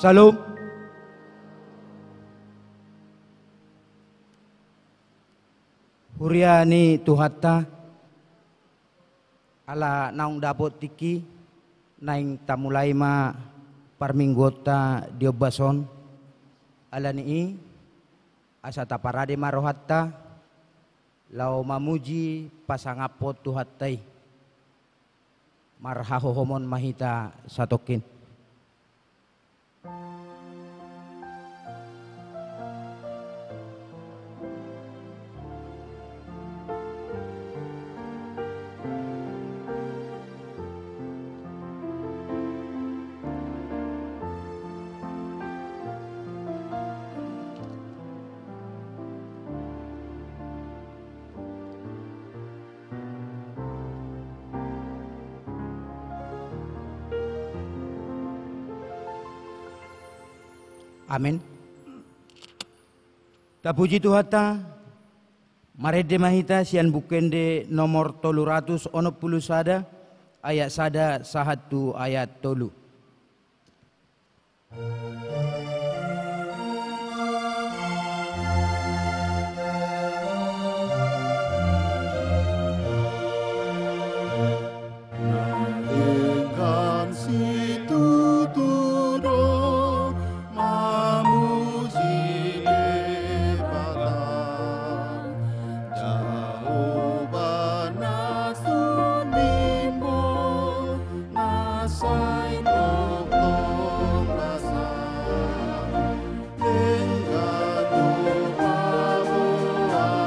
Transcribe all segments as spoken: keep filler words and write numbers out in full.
Shalom. Huria ni Tuhanta, ala naung dapot tingki, naeng tamulai ma parmingguonta di ombas on. Ala ni i, asa taparade ma rohanta, laho mamuji pasangaphon Tuhanta i. Marhahohomon ma hita satongkin. Amen. Tapuji Tuhanta, marende ma hita sian Buku Ende nomor tolu ratus onom pulu sada, ayat sada sahat tu ayat tolu. Denggan situtu do mamuji Debata, Jahowa na tumimbo, na sai tongtong basa. Denggan do paboahon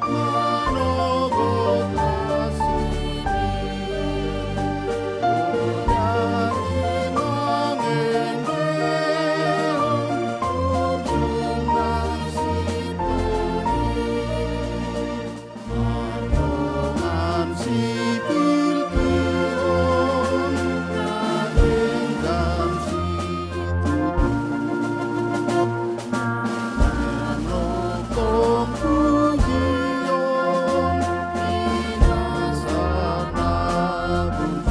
manogot asi ni, ujari mangendehon ujung na situtu i. Marnongan sipilpil on na denggan situtu, manongtong pujion di nasa na bujur.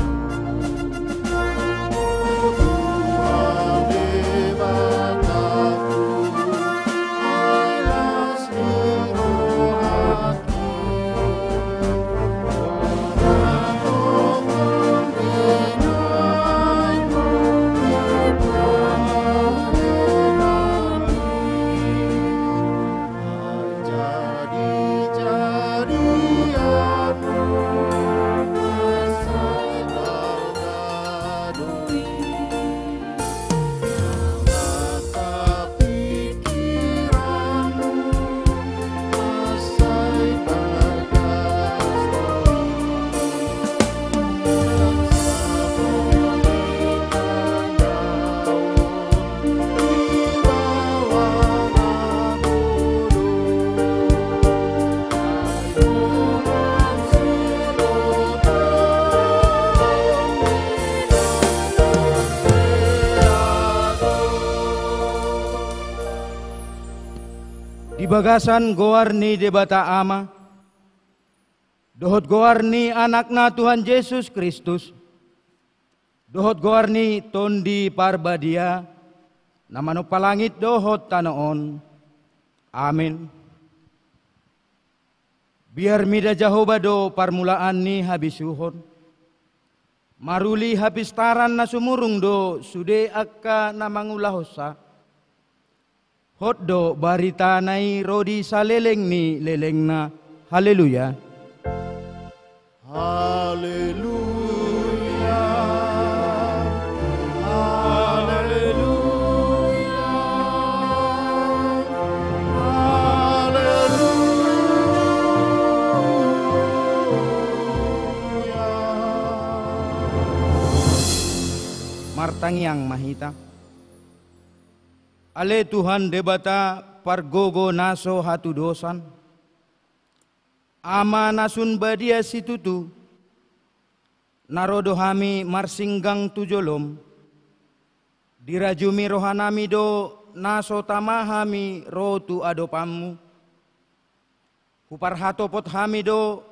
Di bagasan goar ni Debata Ama, dohot goar ni Anakna Tuhan Jesus Kristus, dohot goar ni Tondi Parbadia, na manompa langit dohot tano on. Amen. Biar mida Jahowa do parmulaan ni habisuhon. Maruli hapistaran na sumurung do sude angka na mangulahonsa. Hot do baritana i ro di saleleng ni lelengna. Haleluya. Haleluya. Haleluya. Haleluya. Martangiang ma hita. Ale Tuhan Debata pargogo na so hatudosan, Ama na sun badia situtu, na ro do hami marsinggang tu jolom, dirajumi rohanami do na so tama hami ro tu adopanmu. Huparhatopot hami do,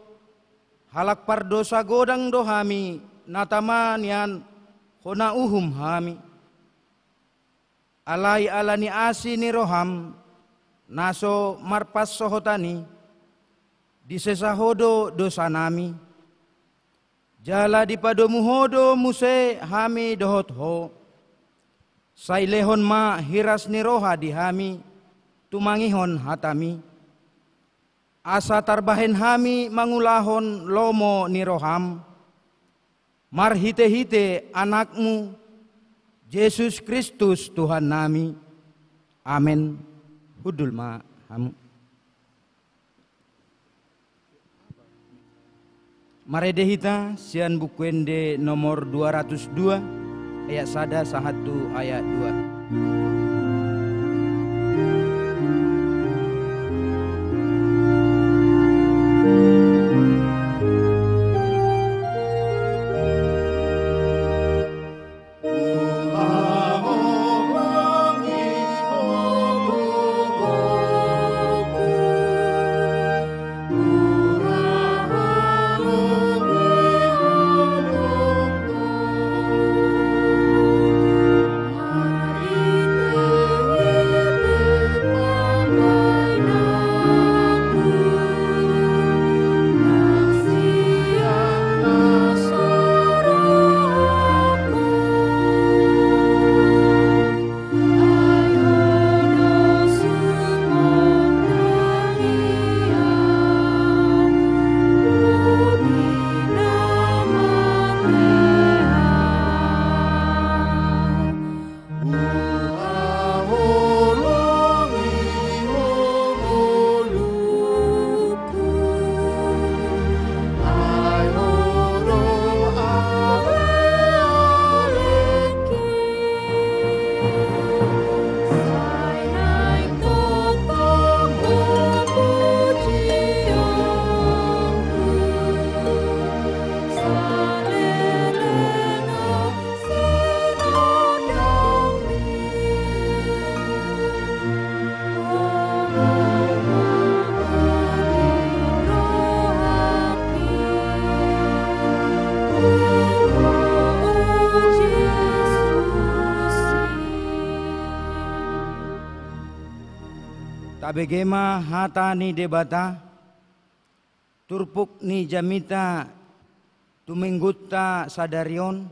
halak pardosa godang do hami, na tama nian hona uhum hami. Alai ala ni asi ni roham, na so marpansohotan i, disesa ho do dosanami, jala dipadomu ho do muse hami dohot ho. Sai lehon ma hiras ni roha di hami, tumangihon hatami. Asa tarbahen hami mangulahon lomo ni roham, marhite-hite Anakmu, Jesus Kristus Tuhannami. Amen. Hundul ma hamu. Marende hita sian Buku Ende nomor dua ratus dua, ayat sada sahat tu ayat dua. Tabege ma hata ni Debata. Turpuk ni jamita tu minggunta sadari on,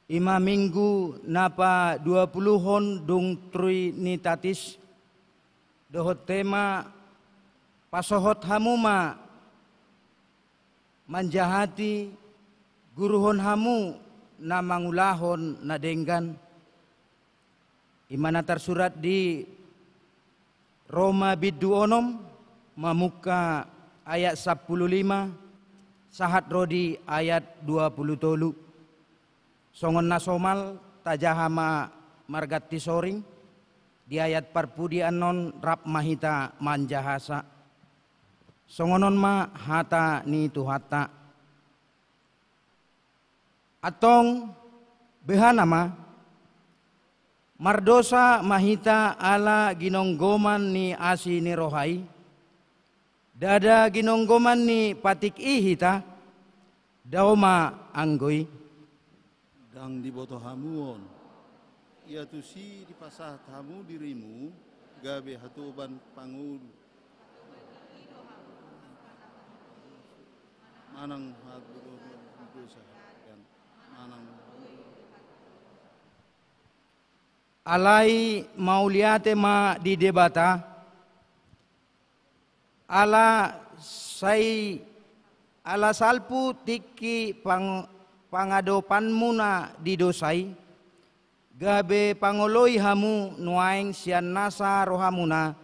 i ma minggu na paduapuluhon dung Trinitatis, dohot tema pasohot hamu ma manjahati, guruhon hamu na mangulahon na denggan. I ma na tarsurat di Roma bindu onom, mamungka ayat sampulu lima, sahat ro di ayat dua pulu tolu. Songon na somal, tajaha ma marganti soring, di ayat parpudi annon rap ma hita manjahasa. Songon on ma hata ni Tuhanta. Antong, behana ma, mardosa ma hita ala ginonggoman ni asi ni roha i? Ndada ginonggoman ni patik i hita? Dao ma anggo i. Ndang diboto hamu on. Ia tusi dipasahat hamu dirimu gabe hatoban pangolu. Manang hatoban dosa, manang. Alai mauliate ma di Debata, ala sai, ala salpu tingki pang-, pangadopanmuna di dosa i, gabe pangoloi hamu nuaeng sian nasa rohamuna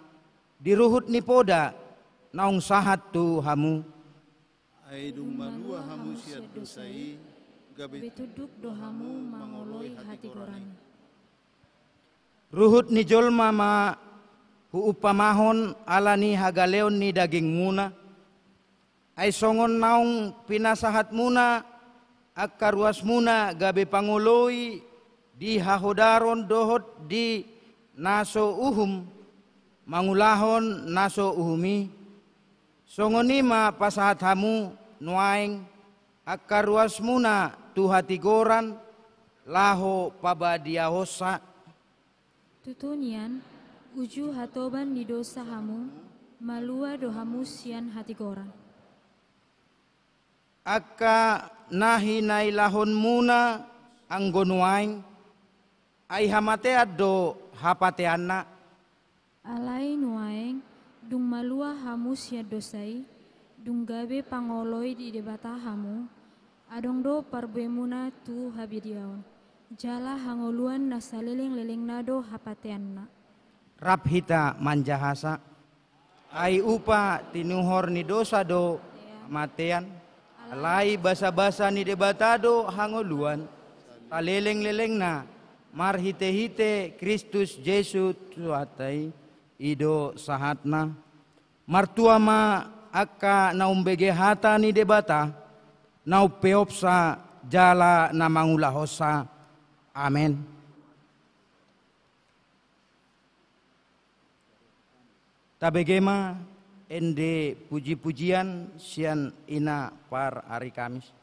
di ruhut ni poda naung sahat tu hamu. Ai dung malua hamu sian dosa i, gabe tunduk do hamu mangoloi hatigoran i. Ruhut ni jolma ma huumpamahon ala ni hagaleon ni dagingmuna. Ai songon naung pinasahatmuna angka ruasmuna gabe pangoloi di hahodaron dohot di na so uhum, mangulahon na so uhum i, songon i ma pasahat hamu nuaeng angka ruasmuna tu hatigoran laho pabadiahonsa. Tutu nian, uju hatoban ni dosa hamu, malua do hamu sian hatigoran. Angka na hinailahonmuna anggo nuaeng, ai hamatean do hapateanna. Alai nuaeng, dung malua hamu sian dosa i, dung gabe pangoloi di Debata hamu, adong do parbuemuna tu habadiaon, jala hangoluan na salelenglelengna do hapateanna. Rap hita manjahasa. Ai upa tinuhor ni dosa do hamatean. Alai basabasa ni Debata do hangoluan salelenglelengna, marhitehite Kristus Jesus Tuhanta i. I do sahatna. Martua ma angka na umbege hata ni Debata, na umpeopsa jala na mangulahonsa. Amen. Tabege ma ende pujipujian sian ina par ari Kamis.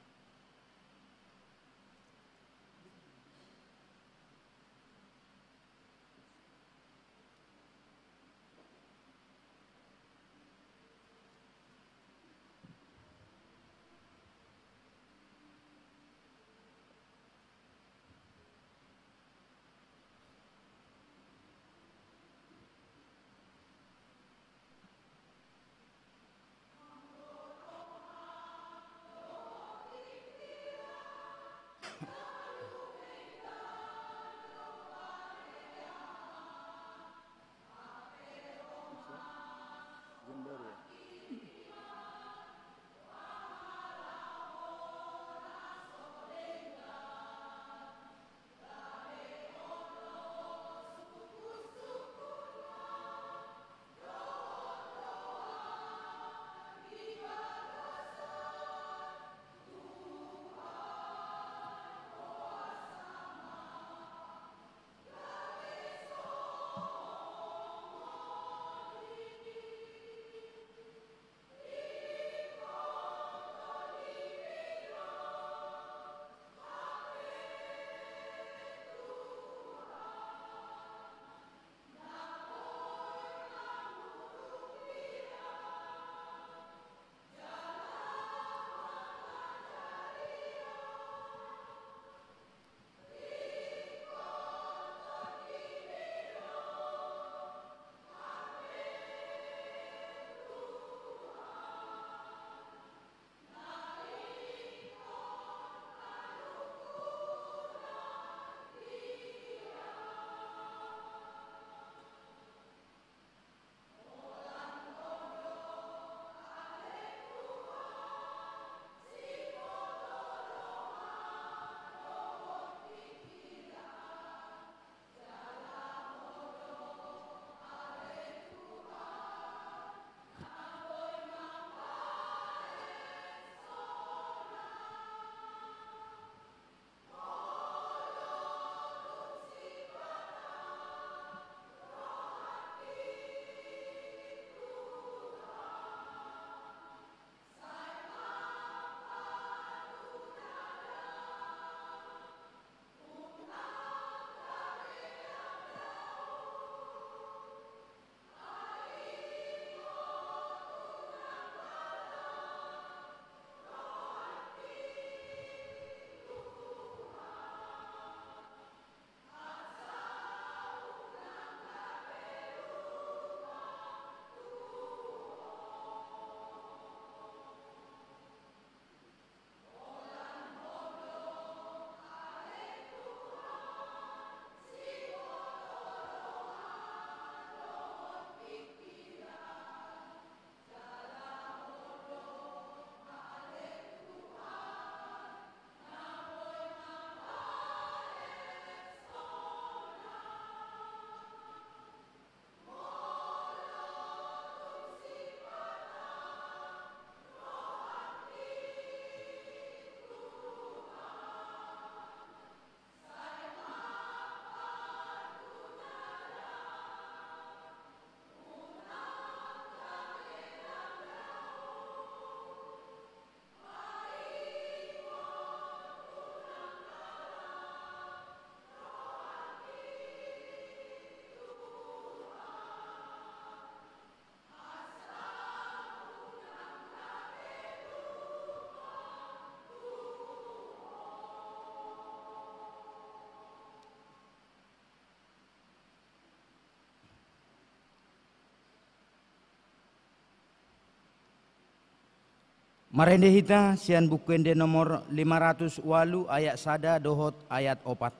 Marende hita sian Buku Ende nomor lima ratus ualu, ayat sada dohot ayat opat.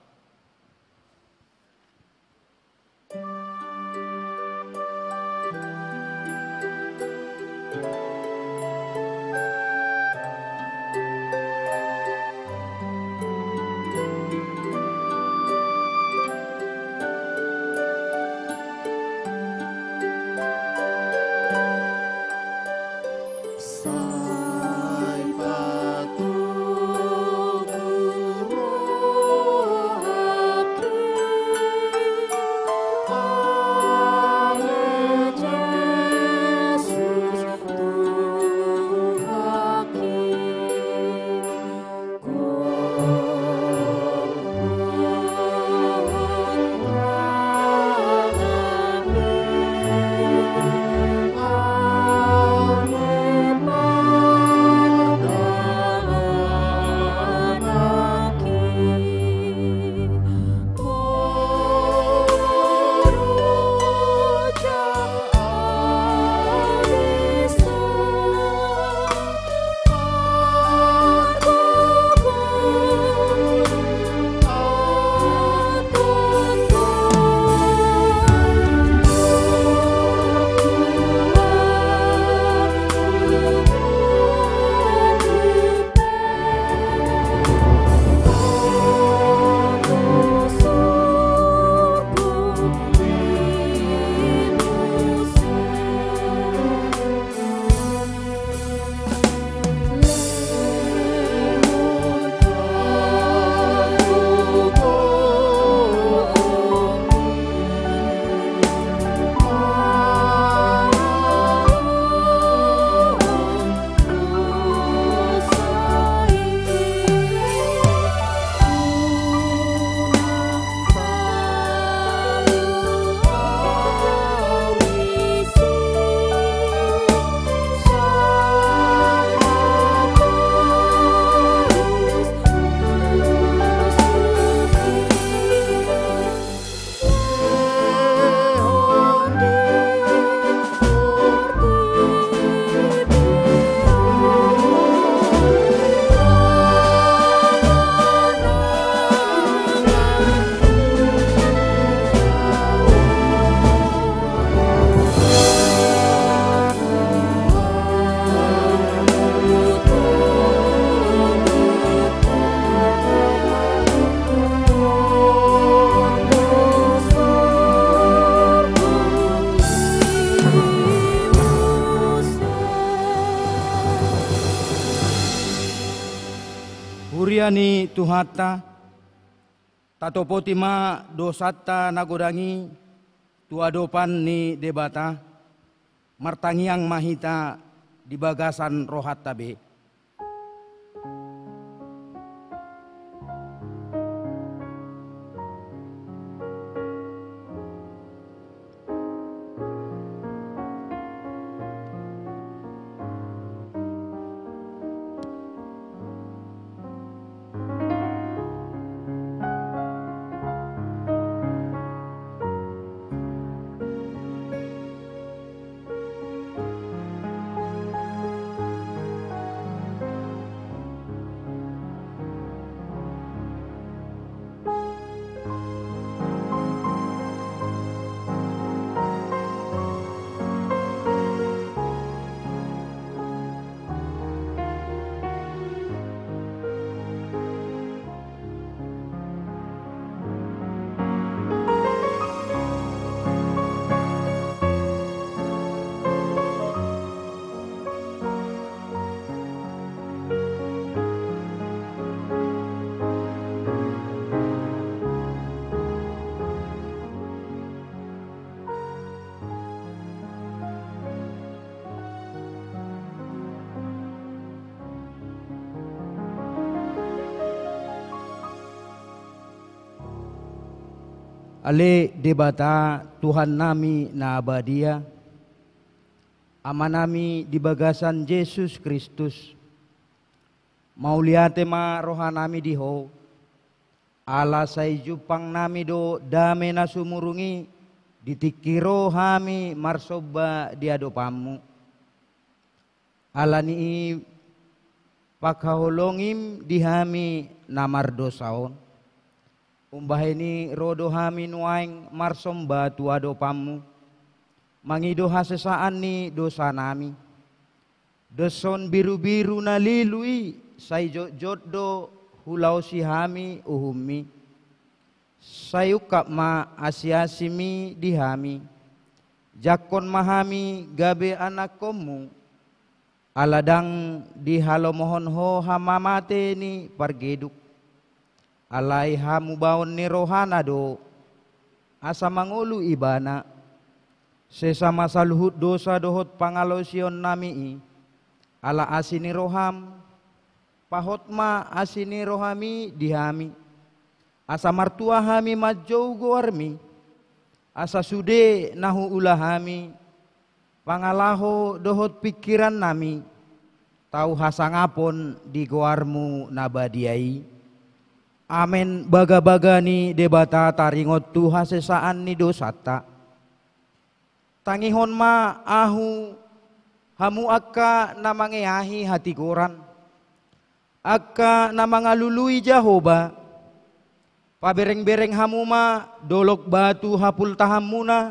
Huria ni Tuhanta, tatopoti ma dosanta na godang i tu adopan ni Debata, martangiang ma hita di bagasan rohanta be. Ale Debata, Tuhannami na badia, Amanami di bagasan Jesus Kristus, mauliate ma rohanami di Ho, ala sai jumpangnami do dame na sumurung i, di tingki ro hami marsomba di adopanMu. Ala ni i panghaholongim di hami na mardosa on. Umbahen i ro do hami nuaeng marsomba tu adopanmu, mangido hasesaan ni dosanami. Dos on birubiru na lilu i, sai jotjot do hulaosi hami uhummi. Sai ungkap ma asiasimi di hami. Jangkon ma hami gabe anakkonmu. Ala ndang dihalomohon ho hamamate ni pargeduk. Alai hamubaon ni rohana do, asa mangolu ibana. Sesa ma saluhut dosa dohot pangalaosionnami i. Ala asi ni roham, pahot ma asi ni rohami di hami. Asa martua hami manjou goarmi. Asa sude na huula hami, pangalaho dohot pingkirannami, tau hasangapon di goarmu na badia i. Amen. Bagabaga ni Debata taringot tu hasesaan ni dosanta. Tangihon ma ahu, hamu angka na mangeahi hatigoran, angka na mangalului Jahowa. Paberengbereng hamu ma dolok batu hapultahanmuna,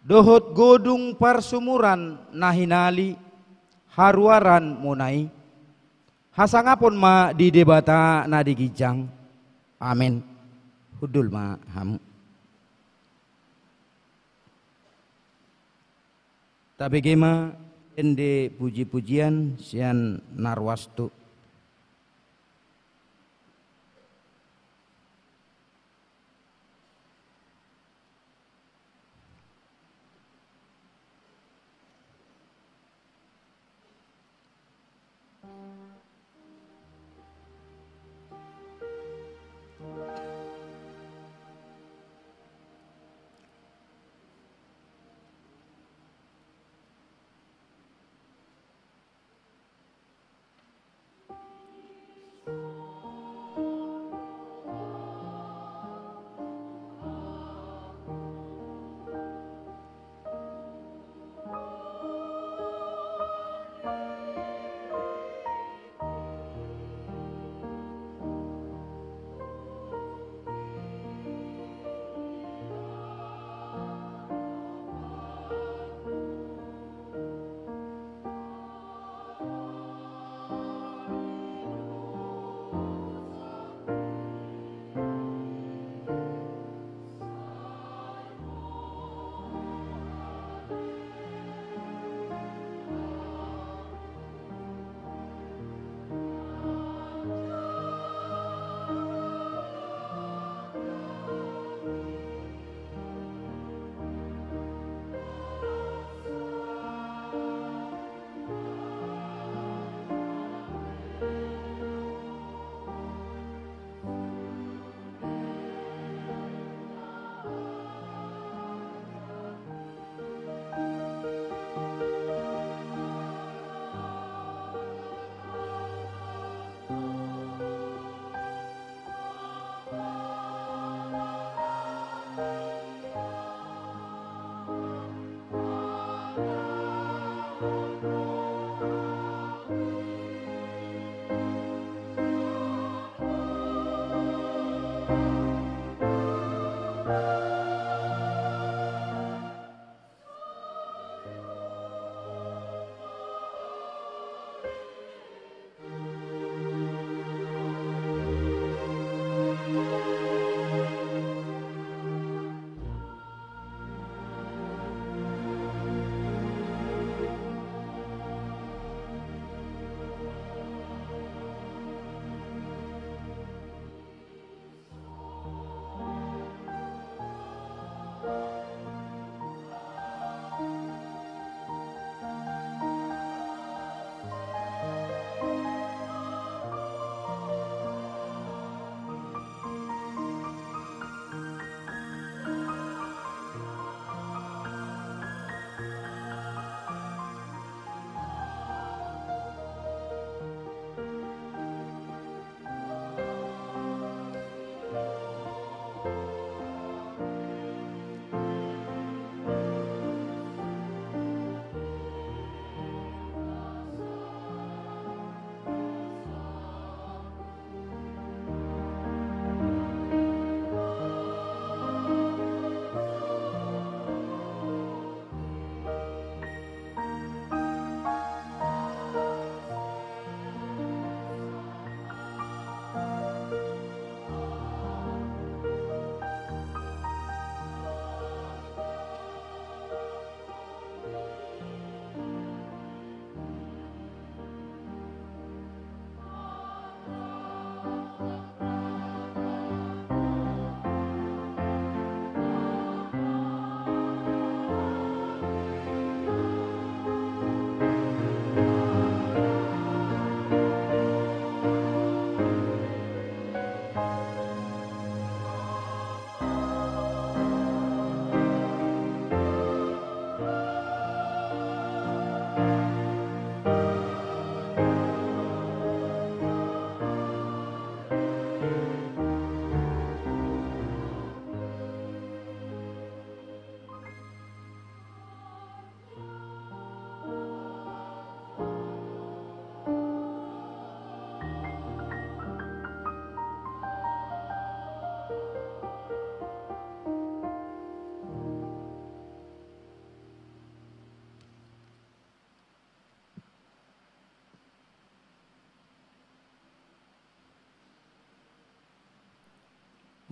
dohot godung parsumuran na hinali haruaranmuna i. Hasangapon ma di Debata na di ginjang. Amen. Hundul ma hamu. Tabege ma ende pujipujian sian na ruas tu.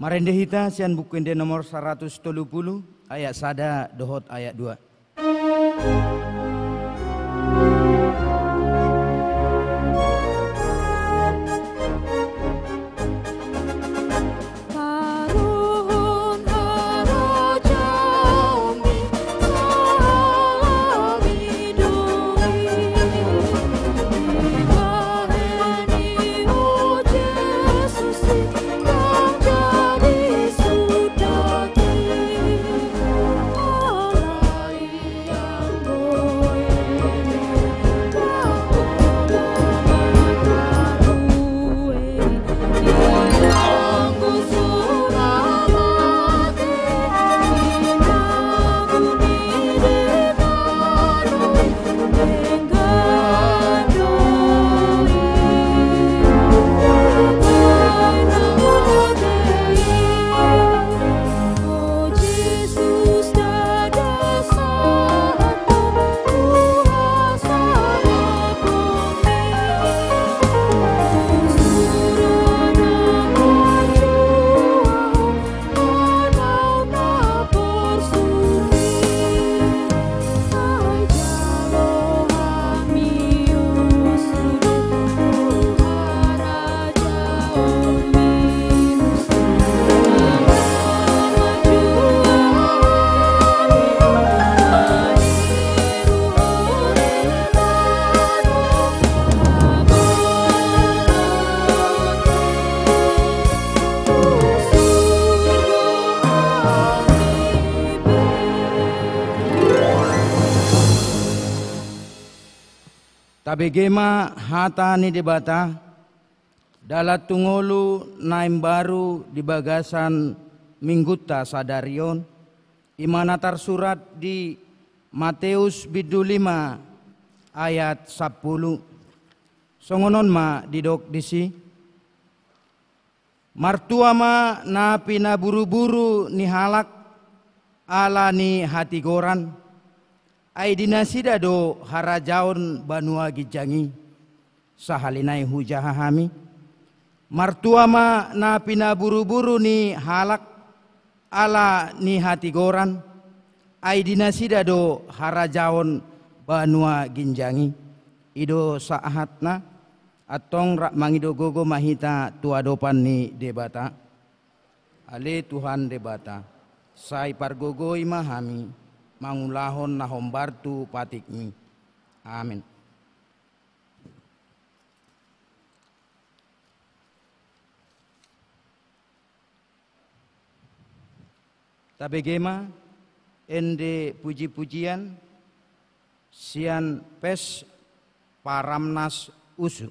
Marende hita sian Buku Ende nomor saratus tolu pulu, ayat sada dohot ayat dua. Tabege ma hata ni Debata. Dalan tu ngolu na imbaru di bagasan Minggunta sadari on, i ma na tarsurat di Mateus bindu lima ayat sampulu. Songon on ma didok disi: Martua ma na pinaburuburu ni halak ala ni hatigoran, ai di nasida do harajaon banua ginjang i. Sahali nai hujaha hami. Martua ma na pinaburuburu ni halak ala ni hatigoran, ai di nasida do harajaon banua ginjang i. I do sahatna. Antong rap mangido gogo ma hita tu adopan ni Debata. Ale Tuhan Debata, sai pargogoi ma hami mangulahon na hombar tu patikmi. Amen. Tabege ma ende puji-pujian sian pes Paramnas Usu.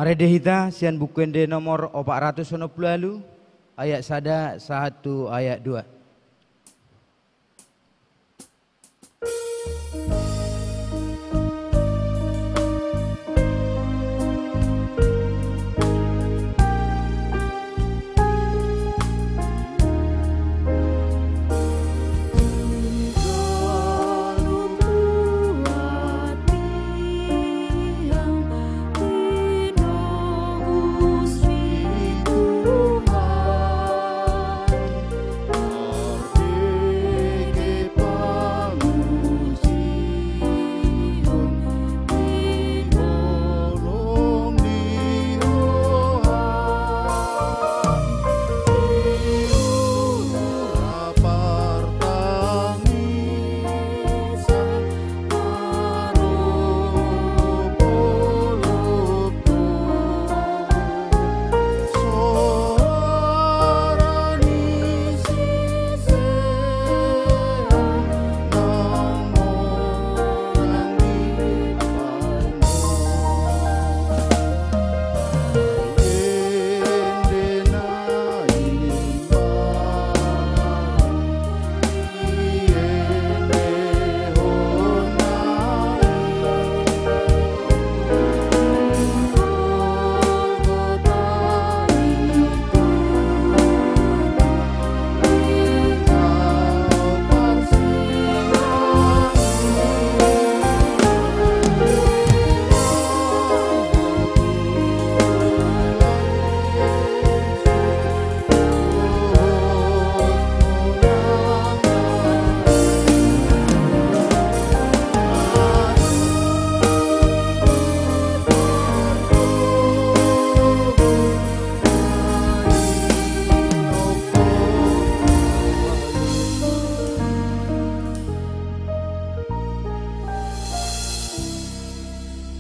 Marende hita sian Buku Ende nomor opat ratus onom pulu ualu, ayat sada sahat tu ayat dua.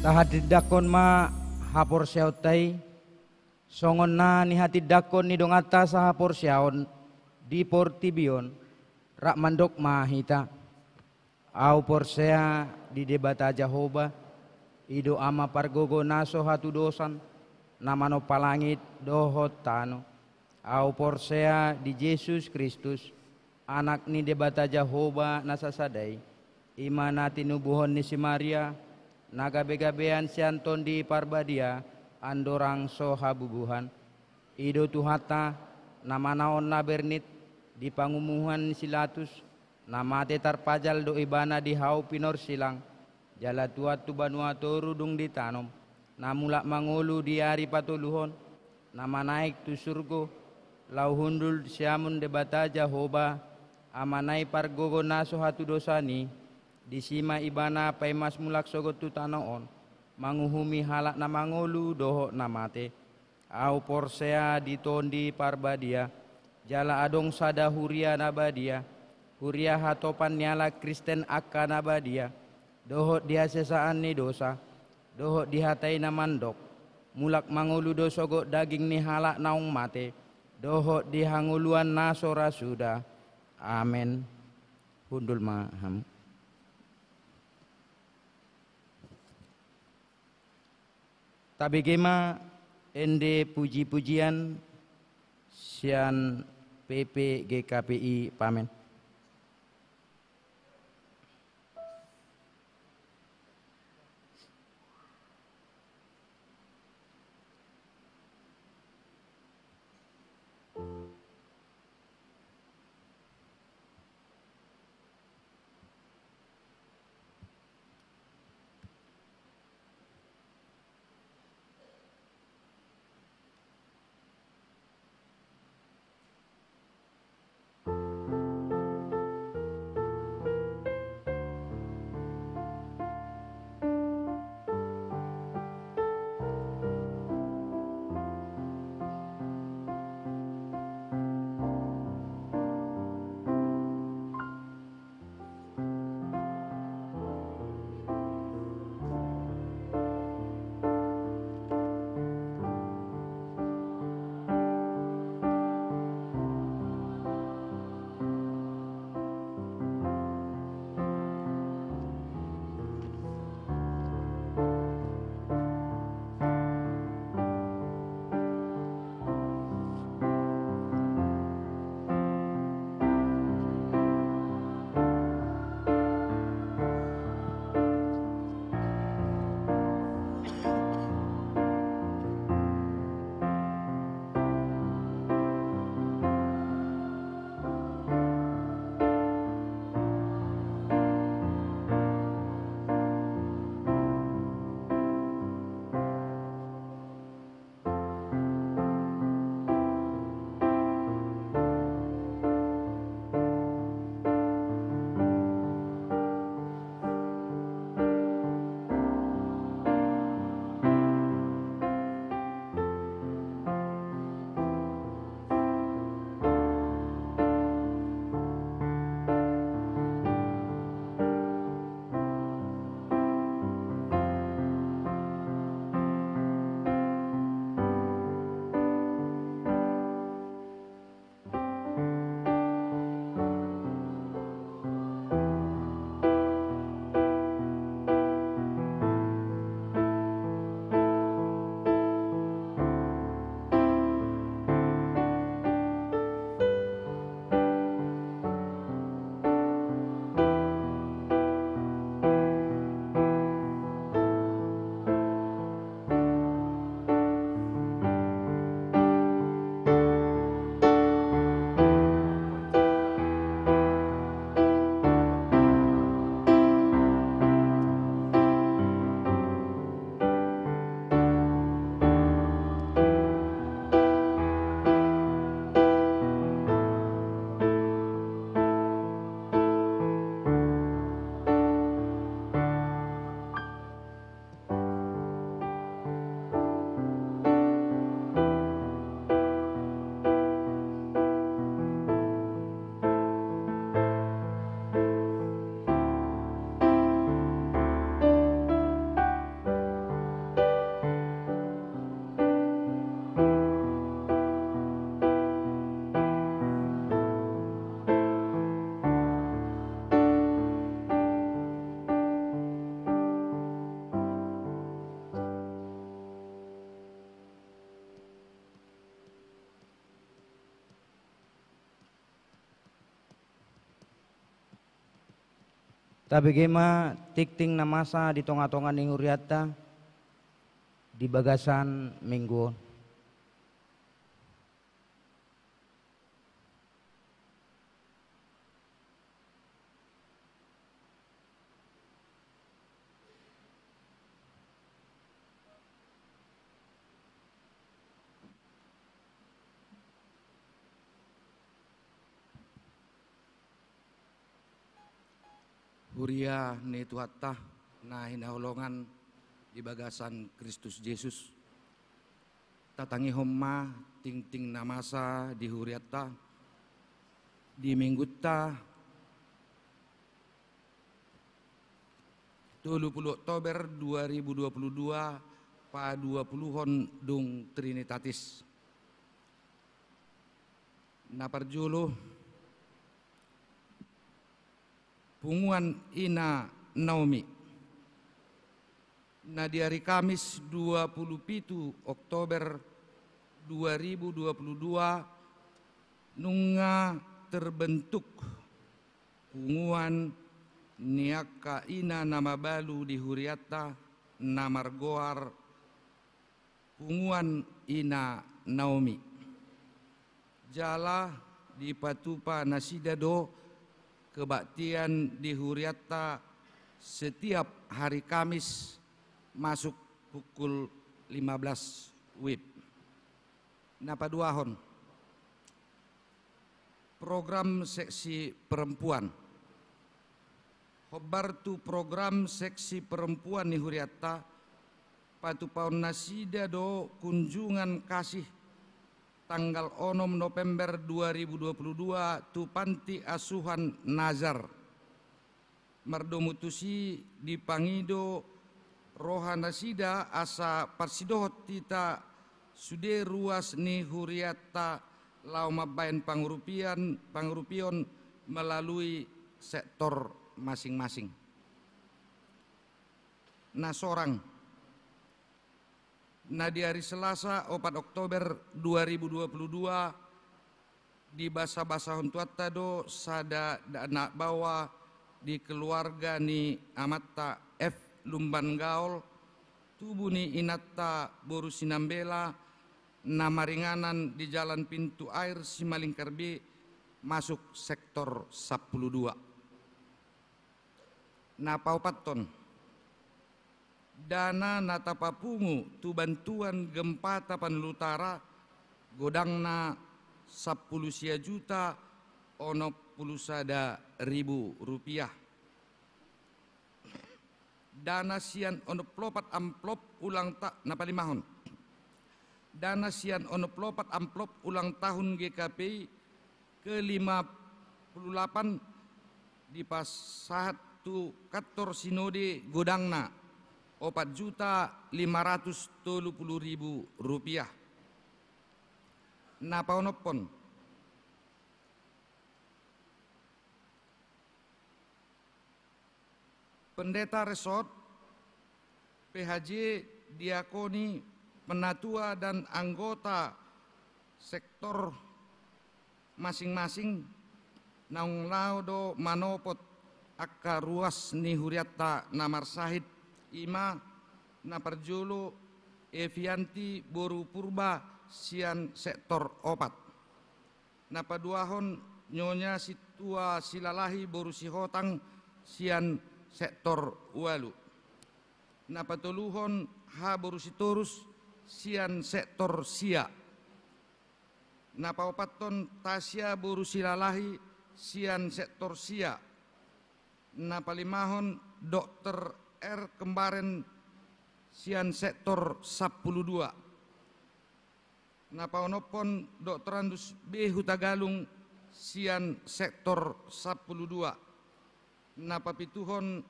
Tahatindangkon ma haporseaonta i, songon na nihatindangkon ni donganta sahaporseaon di portibi on, rap mandok ma hita. Ahu porsea di Debata Jahowa, i do Ama pargogo na so hatudosan, na manompa langit dohot tano. Ahu porsea di Jesus Kristus, Anak ni Debata Jahowa na sasada i, i ma na tinubuhon ni si Maria, na gabegabean sian Tondi Parbadia, andorang so habubuhan. I do Tuhanta, na manaon na bernit di pangumuhan ni si Latus, na mate tarpajal do Ibana di hau pinorsilang, jala tuat tu banua toru dung ditanom, na mulak mangolu di ari patoluhon, na manaek tu surgo, laho hundul siamun Debata Jahowa, Amana i pargogo na so hatudosan i. Disi ma Ibana paimas mulak sogot tu tano on, manguhumi halak na mangolu dohot na mate. Ahu porsea di Tondi Parbadia, jala adong sada huria na badia, huria hatopan ni halak Kristen angka na badia, dohot di hasesaan ni dosa, dohot di hata i na mandok, mulak mangolu do sogot daging ni halak naung mate, dohot di hangoluan na so ra suda. Amen. Hundul ma hamu. Tabege ma ende pujipujian sian P P G K P I Pamen. Tabege ma tingting na masa di tonga-tonga ni hurianta di bagasan minggu on. Huria ni Tuhanta na hinaholongan di bagasan Kristus Jesus, tatangihon ma tingting na masa di hurianta di minggunta tolu pulu Oktober dua ribu dua pulu dua, paduapuluhon dung Trinitatis. Na parjolo, punguan Ina Naomi. Na di ari Kamis dua pulu pitu Oktober dua ribu dua pulu dua, nunga terbentuk punguan ni angka ina na mabalu di hurianta na margoar Punguan Ina Naomi. Jala dipatupa nasida do kebaktian di hurianta setiap hari Kamis masuk pukul lima belas wib. Na paduahon, program seksi perempuan. Hombar tu program seksi perempuan ni hurianta, patupaon nasida do kunjungan kasih tanggal onom November dua ribu dua puluh dua tu panti asuhan Nazar. Mardomu tusi dipangido roha nasida asa parsidohot hita sude ruas ni hurianta laho mambahen pangurupian, pangurupion melalui sektor masing-masing. Na sorang. Na di ari Selasa opat Oktober dua ribu dua puluh dua, dibasabasahon Tuhanta do sada dana baoa di keluarga ni amanta F Lumban Gaol, tubu ni inanta boru Sinambela, na maringanan di Jalan Pintu Air Simalingkar B, masuk sektor sampulu dua. Na paopathon, dana na tapapungu tu bantuan gempa Tapanuli Utara, godangna sampulu sia juta onom pulu sada ribu rupiah. Dana sian onom pulu opat amplop ulang ta-, na palimahon. Dana sian onom pulu opat amplop ulang tahun G K P I ke lima pulu lapan dipasahat tu kantor sinode, godangna opat juta lima ratus tolu pulu ribu rupiah. Na paonomhon, pendeta resort, P H J, diakoni, penatua dan anggota sektor masing-masing naung laho do manopot angka ruas ni hurianta na marsahit, i ma na parjolo Evianti boru Purba sian sektor opat. Na paduahon Nyonya Sintua Silalahi boru Sihotang sian sektor ualu. Na patoluhon H boru Sitorus sian sektor sia. Na paopathon Tasya boru Silalahi sian sektor sia. Na palimahon Dokter R Kembaren sian sektor sampulu dua. Na paonomhon Dokter Andus B Hutagalung sian sektor sampulu dua. Na papituhon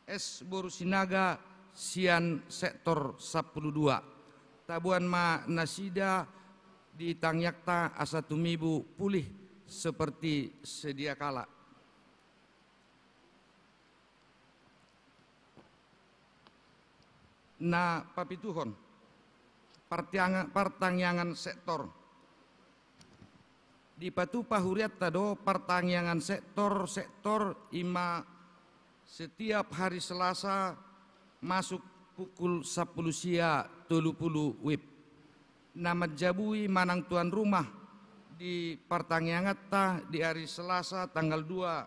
S boru Sinaga sian sektor sampulu dua. Taboan ma nasida di tangiangta asa tumibu pulih seperti sedia kala. Na papituhon, partianga-, partangiangan sektor. Dipatupa hurianta do partangiangan sektor, sektor i ma Setiap hari Selasa masuk pukul sampulu sia tolu pulu wib. Na manjabui manang tuan rumah di partangianganta di ari Selasa tanggal dua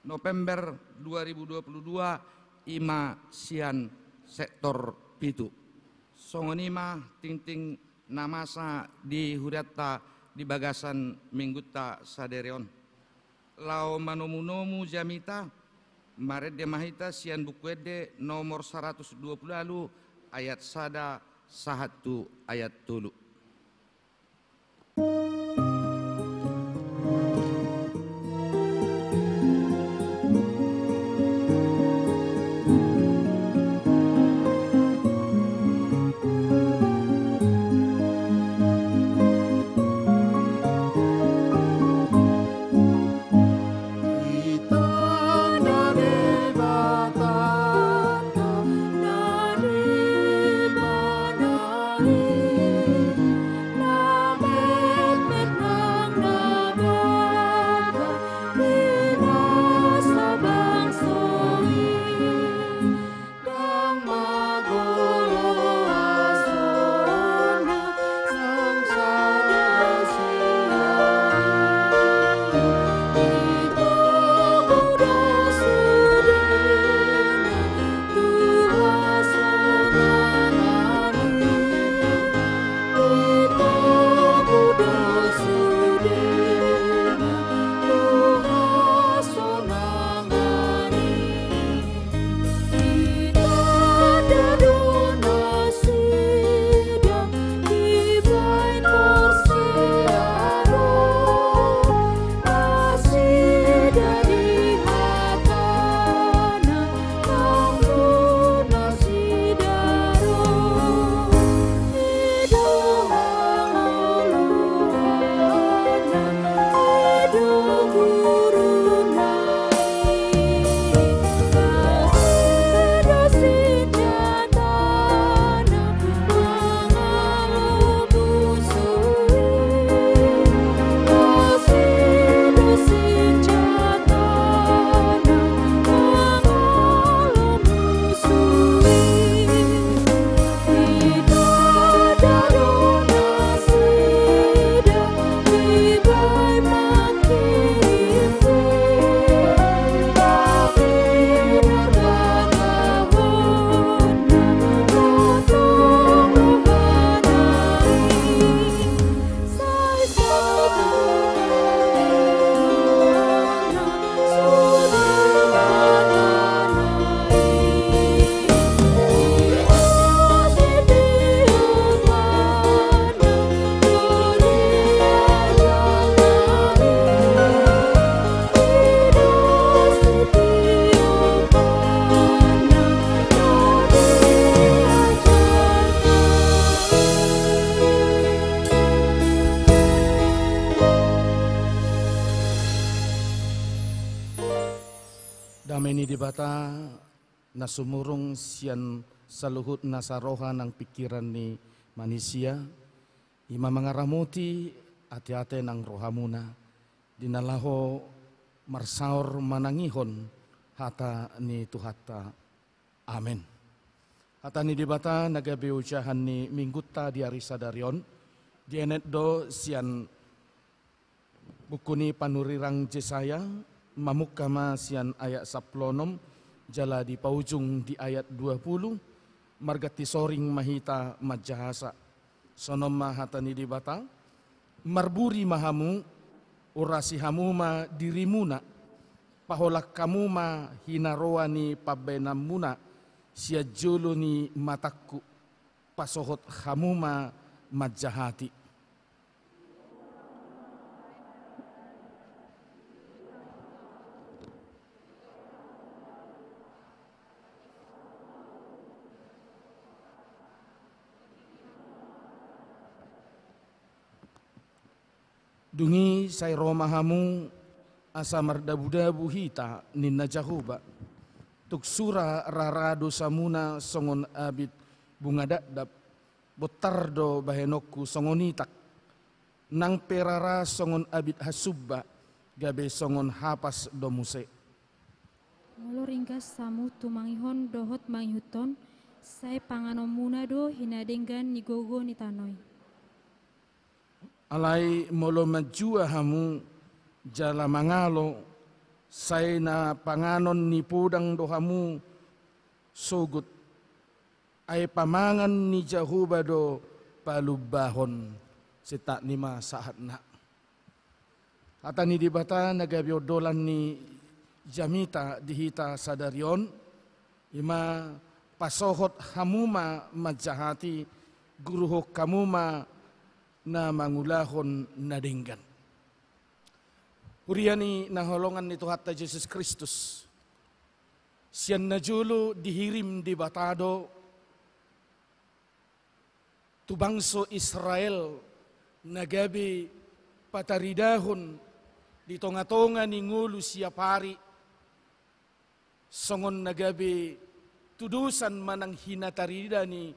November dua ribu dua puluh dua, ima sian sektor pitu. Songon i ma tingting na masa di hurianta di bagasan minggunta sadari on. Laho manomunomu jamita, marende ma hita sian Buku Ende nomor saratus dua pulu ualu, ayat sada sahat tu ayat tolu. Dame ni Debata na sumurung sian saluhut nasa roha nang pingkiran ni manisia, i ma mangaramoti ateate nang rohamuna, di na laho marsaor manangihon hata ni Tuhanta. Amen. Hata ni Debata na gabe ojahan ni minggunta di ari sadari on, dienet do sian buku ni panurirang Jesaya, mamungka ma sian ayat sampulu onom, jala dipaujung di ayat dua pulu, marganti soring ma hita manjahasa. Songon on ma hata ni Debata: Marburi ma hamu, urasi hamu ma dirimuna, paholang hamu ma hinaroa ni pambahenanmuna sian jolo ni matangku, pasohot hamu ma manjahati. Dung i sai ro ma hamu, asa mardabudabu hita, ninna Jahowa. Tung sura rara dosamuna songon abit bunga dakdak, bontar do bahenonku songon itak, nang pe rara songon abit hasumba, gabe songon hapas do muse. Molo ringgas hamu tumangihon dohot mangihuthon, sai panganonmuna do hinadenggan ni gogo ni tano i. Alai molo manjua hamu jala mangalo, sai na panganon ni podang do hamu sogot. Ai pamangan ni Jahowa do palumbahon. Sintak ni ma sahatna. Hata ni Debata na gabe ondolan ni jamita di hita sadari on, i ma pasohot hamu ma manjahati, guruhon hamu ma na mangulahon na denggan. Huria ni na hinaholongan ni Tuhanta Jesus Kristus, sian na jolo dihirim Debata do tu bangso Israel na gabe pataridahon di tongatonga ni ngolu siapari, songon na gabe tudosan manang hinatarida ni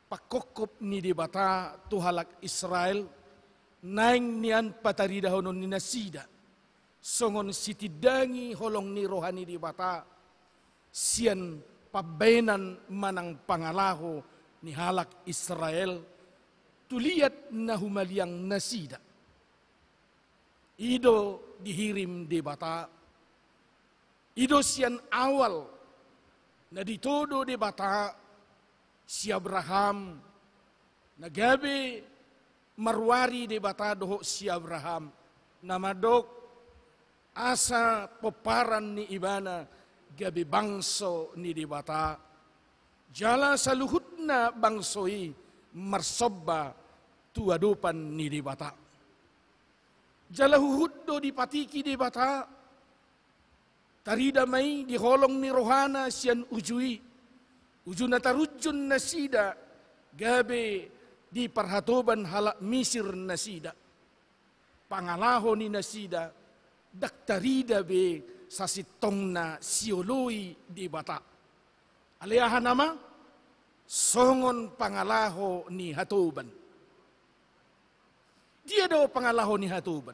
pangkophop ni Debata tu halak Israel, naeng nian pataridahonon ni nasida songon sitindangi holong ni roha ni Debata sian pambaenan manang pangalaho ni halak Israel tu liat na humaliang nasida. I do dihirim Debata. I do sian awal na ditodo Debata si Abraham, na gabe maruari Debata dohot si Abraham, na mandok asa pomparan ni ibana gabe bangso ni Debata, jala saluhutna bangso i marsomba tu adopan ni Debata. Jala huhut do dipatiki Debata, tarida ma i di holong ni rohana sian uju i, uju na tarunjun nasida gabe diparhatoban halak Misir nasida. Pangalaho ni nasida ndang tarida be sasintongna sioloi Debata. Alai aha nama? Songon pangalaho ni hatoban. Dia do pangalaho ni hatoban?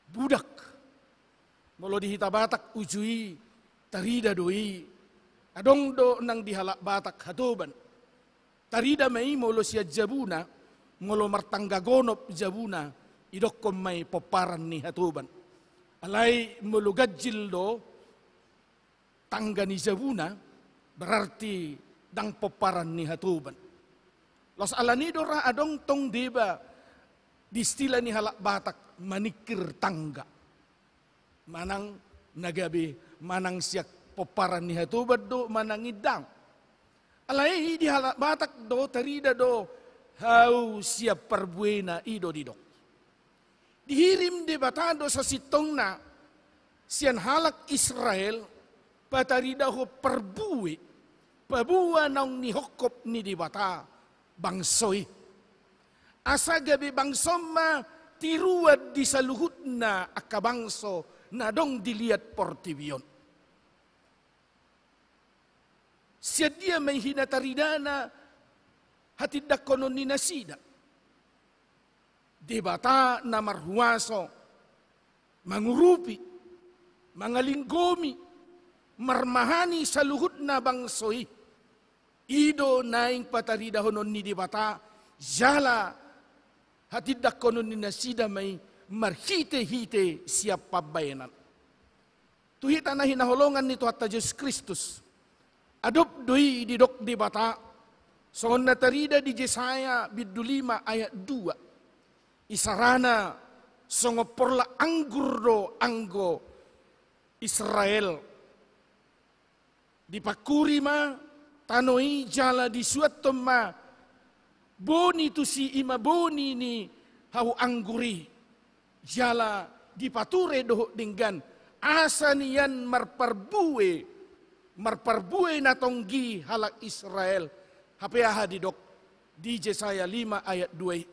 Budak. Molo di hita Batak uju i tarida do i. Adong do nang di halak Batak hatoban. Tarida ma i molo sian jabuna, molo martangga gonop jabuna, idokkon ma i pomparan ni hatoban. Alai molo ganjil do tangga ni jabuna, berarti ndang pomparan ni hatoban. Laos alani do ra adong tong deba di istilah ni halak Batak maningkir tangga. Manang na gabe manang sian pomparan ni hatoban do manang ndang. Alai di halak Batak do tarida do hau sian parbuena, i do didok. Dihirim Debata do sasintongna sian halak Israel pataridahon parbue, paboa naung nihophop ni Debata bangso i. Asa gabe bangso ma tiruan di saluhutna angka bangso na adong di liat portibi on. Sian dia ma i hinataridana hatindanghonon ni nasida? Debata na marhuaso, mangurupi, mangalinggomi, marmahani saluhutna bangso i. I do naeng pataridahonon ni Debata, jala hatindanghonon ni nasida ma i marhitehite sian pambaenan. Tu hita na hinaholongan ni Tuhanta Jesus Kristus, adop do i didok Debata, songon na tarida di Jesaya bindu lima ayat dua. Isarana songon porlak anggur do anggo Israel. Dipangkuri ma tano i jala disuanhon ma boni tusi, i ma boni ni hau anggur i. Jala dipature dohot denggan, asa nian marparbue, marparbue na tonggi halak Israel. Hape aha didok di Jesaya lima ayat dua i?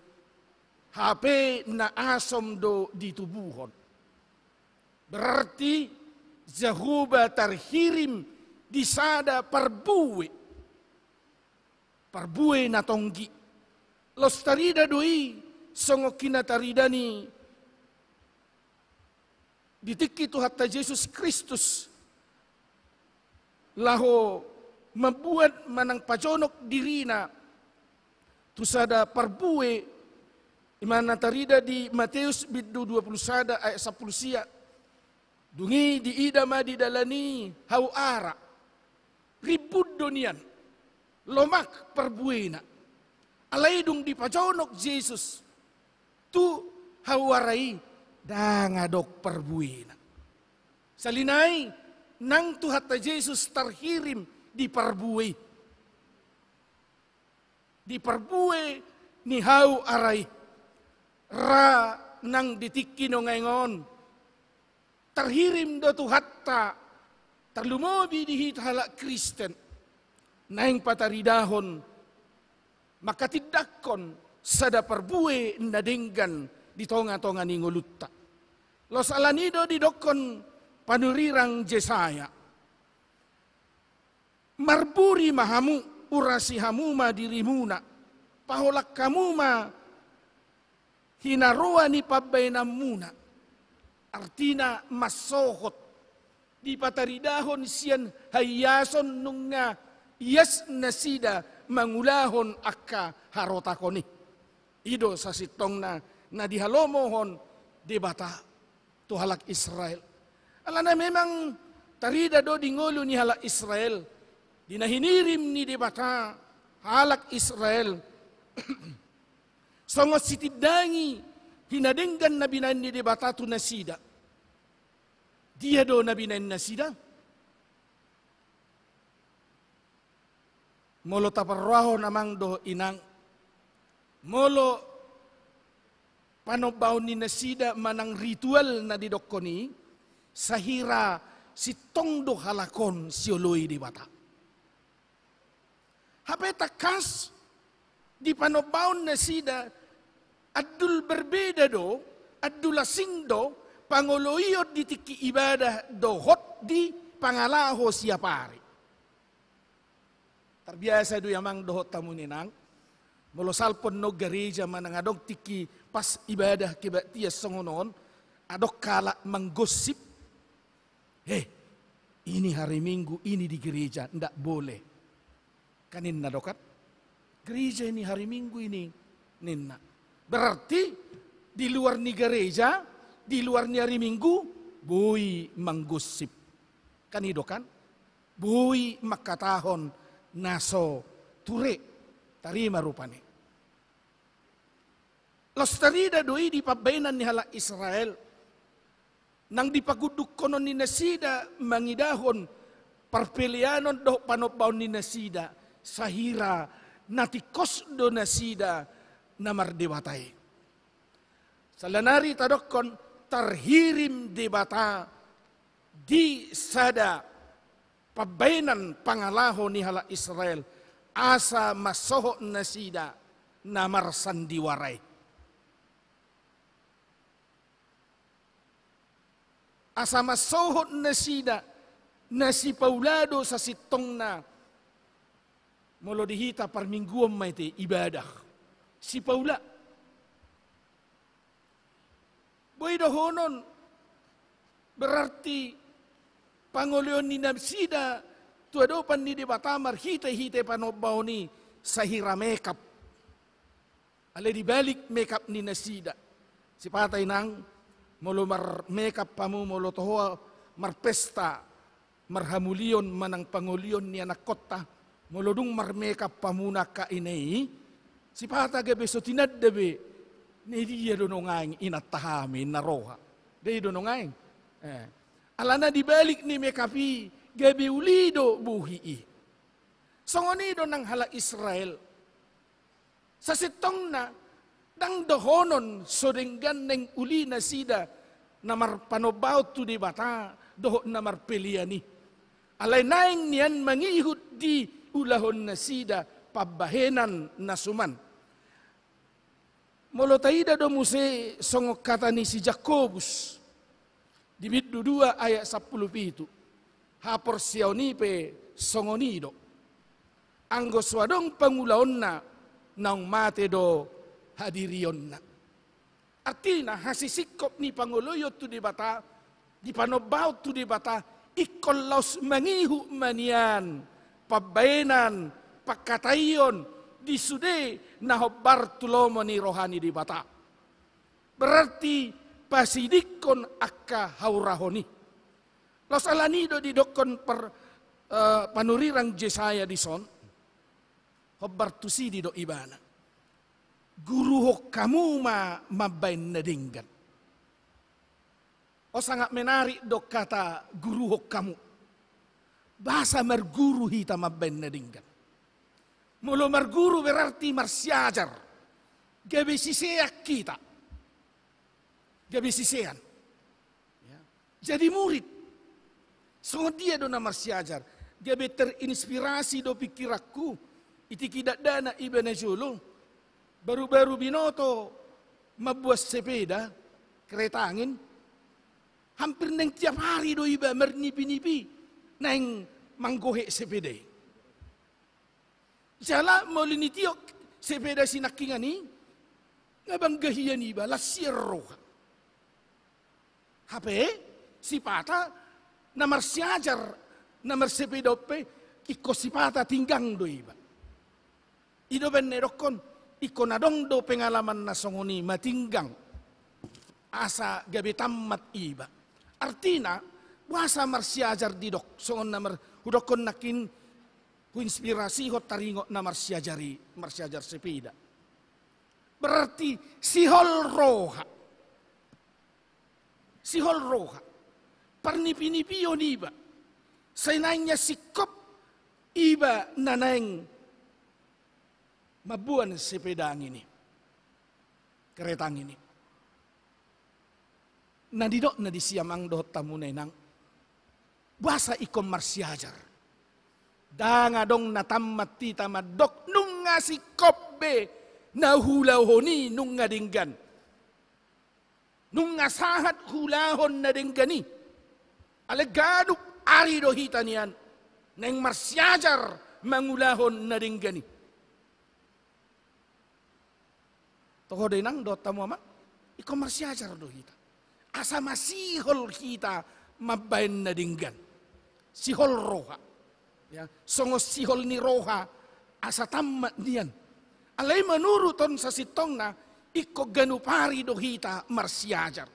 Hape na asom do ditubuhon. Berarti Jahowa tarhirim di sada parbue, parbue na tonggi. Laos tarida do i songon hinatarida ni di tingki Tuhanta Jesus Kristus laho mambuat manang pajonok dirina tu sada parbue, i ma na tarida di Mateus bindu dua pulu sada ayat sampulu sia. Dung i diida ma di dalan i hau ara. Rimbun do nian, lomak parbuena. Alai dung dipajonok Jesus tu hau ara i, ndang adong parbuena. Sahali nai nang Tuhanta Jesus tarhirim di parbue i. Di parbue ni hau ara i. Ra nang di tingki nuaeng on tarhirim do Tuhanta, tarlumobi di hita halak Kristen, naeng pataridahon, mangkatindangkon sada parbue na denggan di tonga-tonga ni ngolunta. Laos alani i do didokkon panurirang Jesaya. Marburi ma hamu, urasi hamu ma dirimuna, paholang hamu ma hinaroa ni pambaenanmuna. Artina mansohot, dipataridahon sian haiason nunga ias nasida mangulahon angka harotakon i. I do sasintongna na dihalomohon Debata tu halak Israel. Alana memang tarida do di ngolu ni halak Israel, di na hinirim ni Debata halak Israel, songon sitindangi hinadenggan na binaen ni Debata tu nasida. Dia do na binaen nasida? Molo taparrohahon amang dohot inang, molo panombaon ni nasida manang ritual na didokkon i, sahira sintong do halak on sioloi Debata. Hape tangkas di panombaon nasida, andul berbeda do, andul asing do pangoloion di tingki ibadah dohot di pangalaho siap ari. Tarbiasa do i amang dohot hamu inang, molo salpu annon gareja manang adong tingki pas ibadah kebaktian songon on, adong halak manggosip, "Eh, ini hari Minggu ini di gereja, ndak boleh." Kan ninna do kan? "Gereja ini hari Minggu ini," ninna. Berarti di luar ni gareja, di luar ni hari Minggu, boi manggosip. Kan i do kan? Boi mangkatahon na so ture. Tarima rupani. Laos tarida do i di pambaenan ni halak Israel. Nang di pagundungkonon ni nasida mangidahon parpeleanon dohot panombaon ni nasida, sahira na tingkos do nasida na mardebata i. Salanari tadokkon tarhirim Debata di sada pambaenan pangalaho ni halak Israel, asa mansohot nasida na marsandiwara i. Asa mansohot nasida na sipaula do sasintongna. Molo di hita parmingguon ma i te ibadah. Sipaula. Boi dohonon, berarti pangoloion ni nasida tu adopan ni Debata marhite-hite panombaon i sahira mekap. Alai dibalik mekap ni nasida. Sipata inang, molo marmekap hamu, molo toho marpesta, marhamulion manang pangolion ni anakkonta, molo dung marmekap hamuna angka ina i, sipata gabe so tinanda be, na dia do nuaeng inanta hami na roha. Dia do nuaeng. Eh. Alana dibalik ni mekap i, gabe uli do bohi i. Songon i do nang halak Israel. Sasintongna, ndang dohonon so denggan naeng uli nasida na marpanombaon tu Debata dohot na marpelean i. Alai naeng nian mangihut diulahon nasida pambahenan na suman. Molo taida do muse songon hata ni si Jakobus di bindu dua ayat sampulu pitu. Haporseaon i pe songon i do. Anggo so adong pangulaonna, naung mate do hadirionna. Artina, hasisingkop ni pangoloion tu Debata, dipanombaon tu Debata, ingkon laos mangihut ma nian pambaenan, pangkataion di sude na hombar tu lomo ni roha ni Debata. Berarti pasidingkon angka haurahon i. Laos alani do didokkon par, eh, panurirang Jesaya dison, hombar tusi didok ibana, guruhon hamu ma mambaen na denggan. O, sangat menarik do kata guruhon hamu. Boasa marguru hita mambaen na denggan? Molo marguru berarti marsiajar. Gabe sisean hita. Gabe sisean. Ya. Jadi murid. Songon dia do na marsiajar? Gabe terinspirasi do pingkiranku. Di tingki dakdanak iba na jolo. Baru-baru binoto mamboan sepeda, kereta angin. Hampir naeng tiap hari do iba marnipi-nipi naeng manggohek sepeda i. Jala molo nitiop sepeda sinangkingan i, nga bangga hian iba, las hian roha. Hape sipata na marsiajar, na marsepeda on pe, ingkon sipata tinggang do iba. I do umbahen na didokkon, ingkon adong do pengalaman na songon i, matinggang. Asa gabe tammat iba. Artina, boasa marsiajar didok, songon na mar-, hudokkon nangkin, huinspirasihon taringot na marsiajar i, marsiajar sepeda. Berarti sihol roha. Sihol roha. Parnipi-nipion iba. Sai naeng nian singkop iba na naeng mamboan sepeda angin i. Kereta angin i. Na nidokna disi amang dohot hamu na inang. Boasa ingkon marsiajar? Ndang adong na tammat hita mandok nunga singkop be na huulahon i nunga denggan. Nunga sahat huulahon na denggan i. Alai ganup ari do hita nian naeng marsiajar mangulahon na denggan i. Toho do inang dohot hamu amang, ingkon marsiajar do hita. Asa masihol hita mambaen na denggan. Sihol roha. Ya, songon sihol ni roha asa tammat nian. Alai manurut on sasintongna, ingkon ganup ari do hita marsiajar.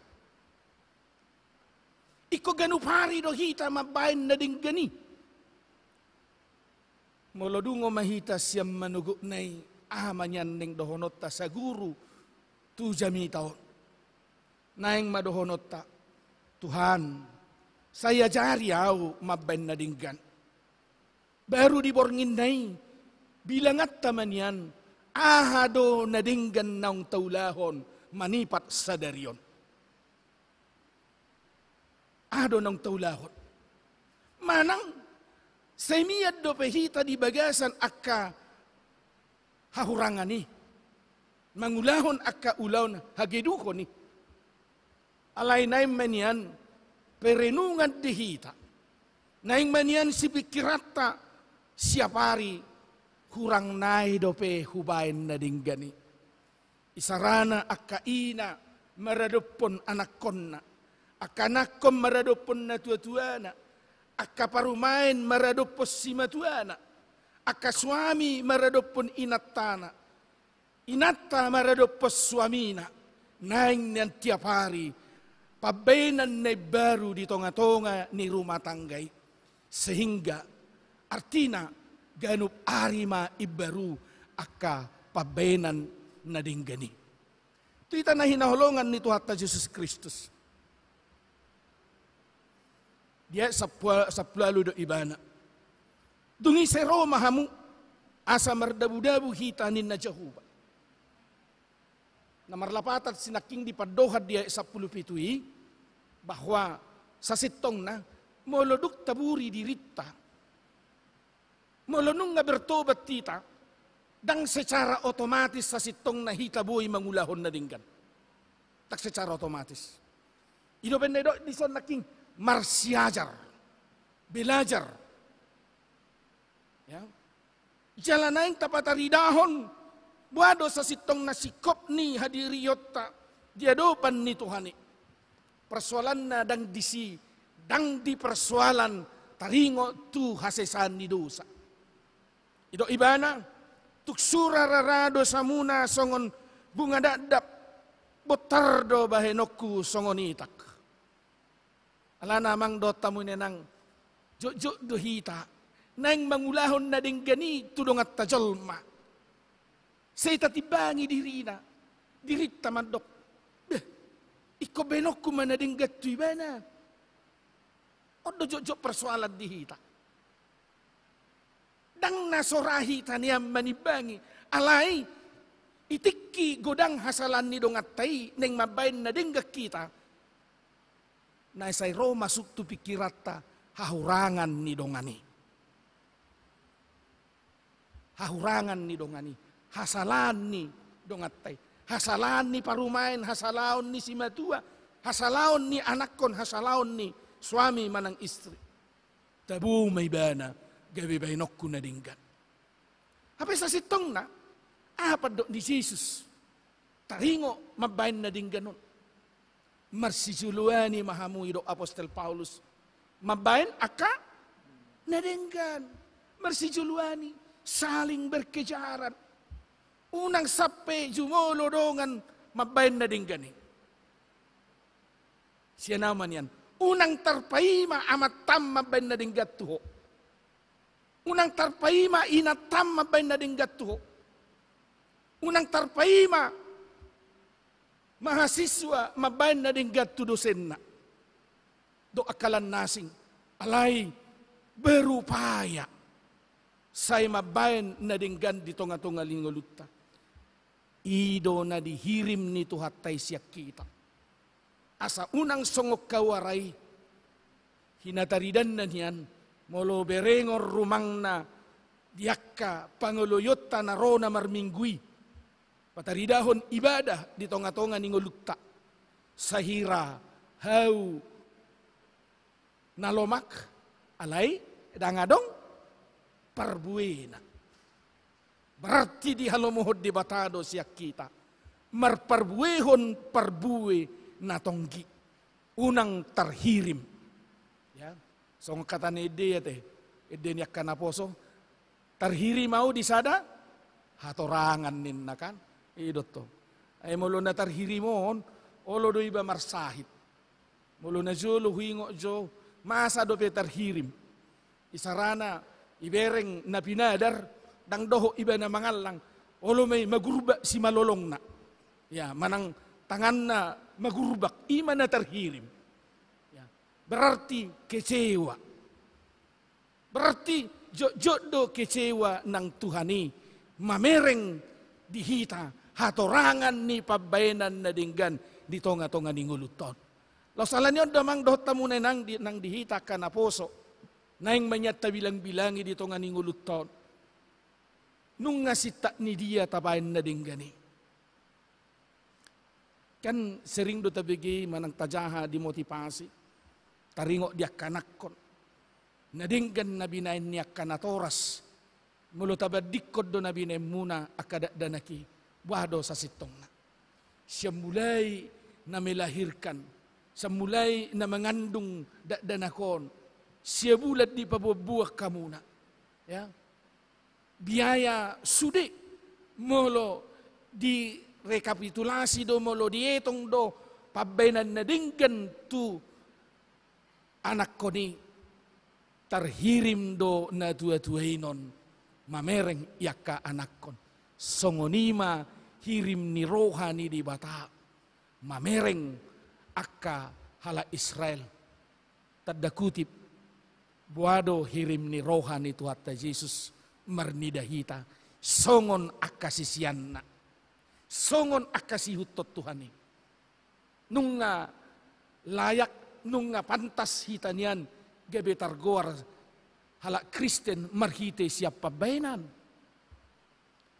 Ingkon ganup ari do hita mambaen na denggan i. Molo dungo ma hita sian manogotna i, aha ma nian naeng dohononta saguru tu jamita on? Naeng ma dohononta, Tuhan, sai ajari au mambaen na denggan. Baru di borngin na i, bilanganta ma nian, aha do na denggan naung taulahon manipat sadari on. Aha do naung taulahon? Manang sai mian dope hita di bagasan angka hahurangan i, mangulahon angka ulaon hageduhon i. Alai naeng ma nian perenungan di hita. Naeng ma nian sipingkiranta, siap ari hurang nai dope hubaen na denggan i. Isarana angka ina maradophon anakkonna, angka anakkon maradophon natuatuana, angka parumaen maradophon simatuana, angka suami maradophon inantana, inanta maradophon suamina, naeng nian tiap ari pambaenan na imbaru di tongatonga ni rumah tangga i. Sehingga artina ganup ari ma imbaru angka pambaenan na denggan i. Tu hita na hinaholongan ni Tuhanta Jesus Kristus. Di ayat sampulu, sampulu ualu didok ibana. Dung i sai ro ma hamu, asa mardabudabu hita ninna Jahowa. Na marlapatan sinangkin di pandohan di ayat sampulu pitu i, bahwa sasintongna, molo dung taburi dirinta, molo nunga bertobat hita, ndang secara otomatis sasintongna hita boi mangulahon na denggan. Ndang secara otomatis. I do umbahen na didok dison nangkin, marsiajar, belajar. Ya. Jala naeng tapataridahon, boha do sasintongna singkop ni hadirionta di adopan ni Tuhan i. Persoalanna ndang disi, ndang di persoalan taringot tu hasesaan ni dosa. Didok ibana, tung sura rara dosamuna songon bunga dakdak, bontar do bahenonku songon itak. Alana amang dohot hamu inang, jotjot do hita naeng mangulahon na denggan i tu donganta jolma. Sai tatimbangi dirina, dirinta mandok, "Beh, ingkon bahenonku ma na denggan tu ibana." On do jotjot persoalan di hita. Ndang na so ra hita nian manimbangi, alai di tingki godang hasalaan ni donganta i naeng mambahen na denggan hita, na sai ro masuk tu pingkiranta hahurangan ni dongan i. Hahurangan ni dongan i, hasalaan ni donganta i, hasalaan ni parumaen, hasalaon ni simatua, hasalaon ni anakkon, hasalaon ni suami manang istri. Tabo ma ibana gabe bahenonku na denggan. Hape sasintongna, aha pandok ni Jesus taringot mambahen na denggan on? Marsijoloani ma hamu, didok apostel Paulus, mambahen angka na denggan. Marsijoloani, saling berkejaran. Unang sampe jumolo dongan mambahen na denggan i. Sian ahu ma nian, unang tarpaima amantam mambahen na denggan tu ho. Unang tarpaima inantam mambahen na denggan tu ho. Unang tarpaima mahasiswa mambahen na denggan tu dosenna dohot angka na asing. Alai berupaya sai mambahen na denggan di tongatonga ni ngolunta. I do na dihirim ni Tuhanta i sian hita. Asa unang songon hau ara i, hinataridanna nian, molo berengon rumangna di angka pangoloionta na ro na marminggu i, pataridahon ibadah di tongatonga ni ngolunta. Sahira hau na lomak, alai ndang adong parbuena. Berarti dihalomohon Debata do sian hita marparbuehon parbue na tonggi. Unang tarhirim. Ya, songon hata ni ende i ate, ende ni angka naposo, tarhirim ahu di sada hatorangan ninna kan. I do tong. Ai molo na tarhirim on, olo do iba marsahit. Molo na jolo huingot jo, masa dope tarhirim. Isarana ibereng na pinadar, ndang dohot ibana mangallang, olo ma i magurbak simalolongna. Ya, manang tanganna magurbak, i ma na tarhirim. Ya, berarti kecewa. Berarti jotjot do kecewa nang Tuhan i mamereng di hita hatorangan ni pambahenan na denggan di tongatonga ni ngolunta on. Laos ala ni on do amang dohot hamu inang, di, nang di hita angka naposo, naeng ma nian tabilangbilangi di tonga ni ngolunta on. Nunga sintak ni dia tabahen na denggan i? Kan sering do tabege manang tajaha di motivasi, taringot di angka anakkon. Na denggan na binahen ni angka natoras, molo tabandingkon do na binahenmuna angka dakdanak i, boha do sasintongna? Sian mulai na melahirkan, sian mulai na mengandung dakdanak on, sia bulan dipabuatbuat hamuna. Ya. Biaya sude, molo direkapitulasi do, molo dietong do pambahenan na denggan tu anakkon i, tarhirim do natuatua i non mamereng i angka anakkon. Songon i ma hirim ni roha ni Debata mamereng angka halak Israel. Tanda kutip, boha do hirim ni roha ni Tuhanta Jesus marnida hita songon angka siseanna, songon angka siihuthon Tuhan i. Nunga layak, nunga pantas hita nian gabe targoar halak Kristen marhite sian pambahenan.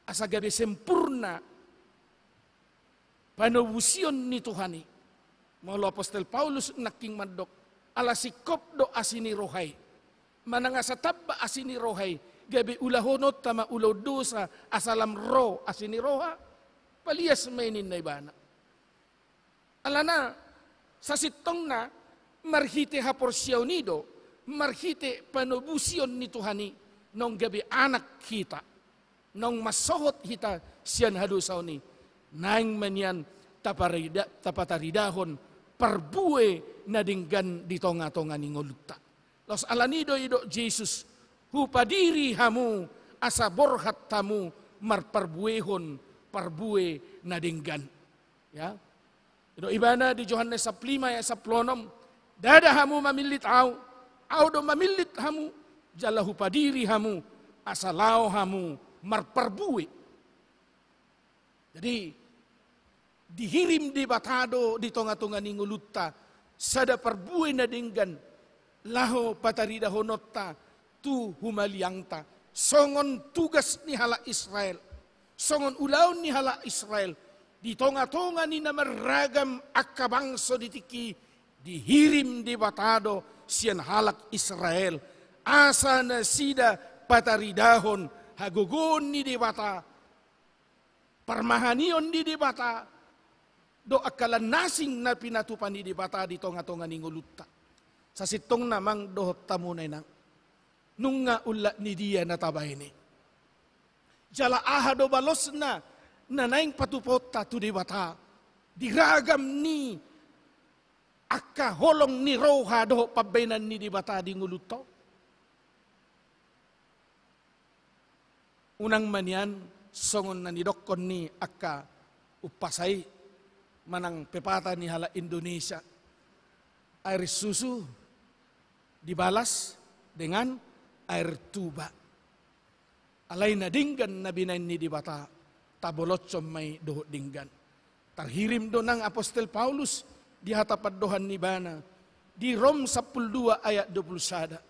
Asa gabe sempurna panobusion ni Tuhan i. Molo apostel Paulus nangkin mandok, ala singkop do asi ni roha i. Manang asa tamba asi ni roha i, gabe ulahononta ma ulaon dosa asa lam ro asi ni roha? Palias ma i ninna ibana. Alana Sasintongna marhite haporseaon i do, marhite panobusion ni Tuhan i, naung gabe anak hita, naung mansohot hita sian hadosaon i, naeng ma nian taparida-, tapataridahon parbue na denggan di tonga-tonga ni ngolunta. Laos ala ni i do didok Jesus, hupadiri hamu asa borhat hamu marparbuehon parbue na denggan. Ya. Didok ibana di Johannes sampulu lima ayat sampulu onom, ndada hamu mamillit ahu, ahu do mamillit hamu, jala hupadiri hamu, asa laho hamu marparbue. Jadi, dihirim Debata do di tonga-tonga ni ngolunta sada parbue na denggan, laho pataridahononta tu humaliangta, songon tugas ni halak Israel, songon ulaon ni halak Israel, di tonga-tonga ni na marragam angka bangso di tingki, dihirim Debata do sian halak Israel, asa nasida pataridahon hagogoon ni Debata, parmahanion ni Debata, dohot angka na asing na pinatupa ni Debata di tonga-tonga ni ngolunta. Sasintongna amang dohot hamu na inang, nunga unlak ni dia na tabaen i? Jala aha do balosna na naeng patupaonta tu Debata di ragam ni angka holong ni roha dohot pambaenan ni Debata di ngolunta on? Unang ma nian songon na nidokkon ni angka umpasa i manang pepatah ni halak Indonesia, air susu dibalas dengan air tuba. Alai na denggan na binaen ni Debata, tabolonshon ma i dohot denggan. Tarhirim do nang apostel Paulus di hata pandohan ni ibana di Rom sampulu dua ayat dua pulu sada,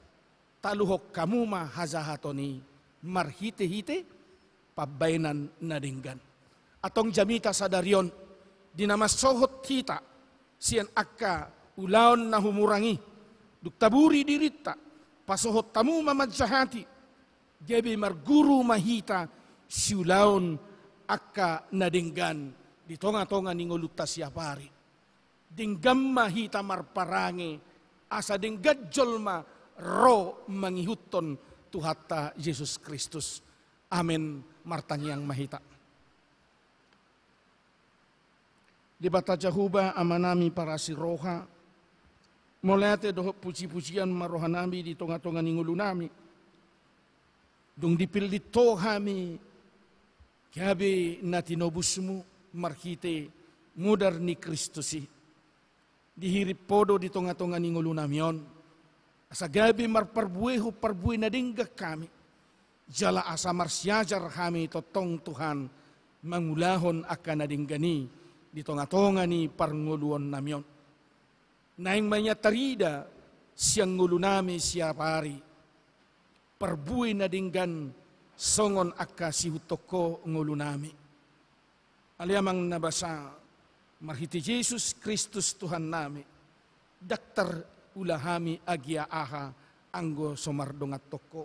taluhon hamu ma hajahaton i marhite-hite pambaenan na denggan. Antong jamita sadari on, di na mansohot hita sian angka ulaon na humurang i, dung taburi dirinta, pasohot hamu ma manjahati, gabe marguru ma hita siulaon angka na denggan di tonga-tonga ni ngolunta siapari. Denggan ma hita marparange, asa denggan jolma ro mangihuthon Tuhanta Jesus Kristus. Amen. Martangiang ma hita. Debata Jahowa, Amanami parasi roha, mauliate dohot puji-pujian ma rohanami di tonga-tonga ni ngolunami. Dung dipillit Ho hami gabe na tinobusmu marhite mudar ni Kristus i, dihirim Ho do di tonga-tonga ni ngolunami on, asa gabe marparbuehon parbue na denggan hami, jala asa marsiajar hami tongtong, Tuhan, mangulahon angka na denggan i di tonga-tonga ni parngoluonnami on. Naeng ma nian tarida sian ngolunami siapari parbue na denggan songon angka siihuthon Ho ngolunami. Ale Amang na basa, marhite Jesus Kristus Tuhannami, ndang tarula hami agia aha anggo so mardonganhon Ho.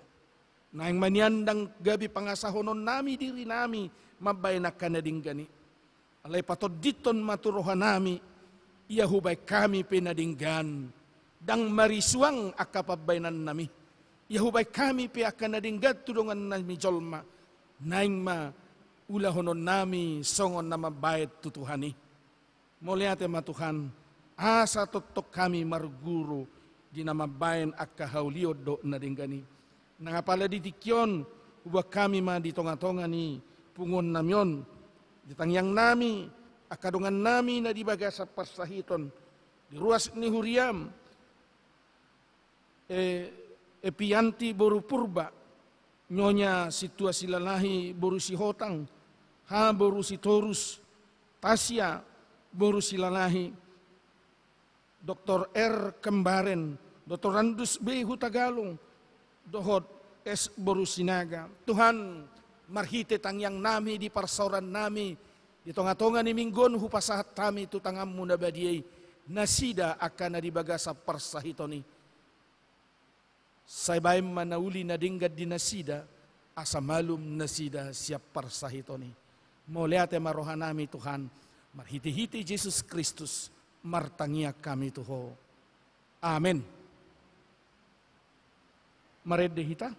Naeng ma nian ndang gabe pangasahononnami dirinami mambaen angka na denggan i. Alai patondinhon ma tu rohanami, ia hubaen hami pe na denggan, ndang marisuang angka pambaenannami. Ia hubaen hami pe angka na denggan tu dongannami jolma, naeng ma ulahononnami songon na mambaen tu Tuhan i. Mauliate ma Tuhan, asa tongtong hami marguru di na mambaen angka haulion dohot na denggan i. Nang apala di tingki on, huboan hami ma di tonga-tonga ni punguonnami on, di tangiangnami, angka dongannami na di bagasan parsahiton, di ruas ni huriam, E-, Epianti boru Purba, Nyonya Sintua Silalahi boru Sihotang, H boru Sitorus, Tasya boru Silalahi, Doktor R Kembaren, Doktorandus B Hutagalung, dohot S boru Sinaga. Tuhan, marhite tangiangnami di parsaorannami, di tonga-tonga ni minggu on hupasahat hami tu tanganmu na badia i, nasida angka na di bagasan parsahiton i. Sai baen ma na uli na denggan di nasida, asa malum nasida sian parsahiton i. Mauliate ma rohanami Tuhan, marhite-hite Jesus Kristus, martangiang hami tu Ho. Amen. Marende hita.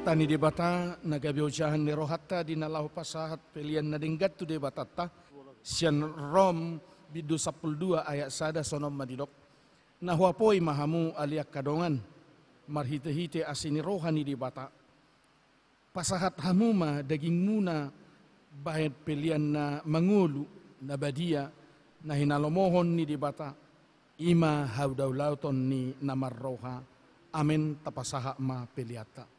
Hata ni Debata na gabe ojahan ni rohanta di na laho pasahat pelean na denggan tu Debatanta. Sian Rom bindu sampulu dua ayat sada, songon on ma didok: Na huapoi ma hamu ale angka dongan, marhitehite asi ni roha ni Debata, pasahat hamu ma dagingmuna bahen pelean na mangolu, na badia, na hinalomohon ni Debata, i ma haulaulaton ni na marroha. Amen. Tapasahat ma peleanta.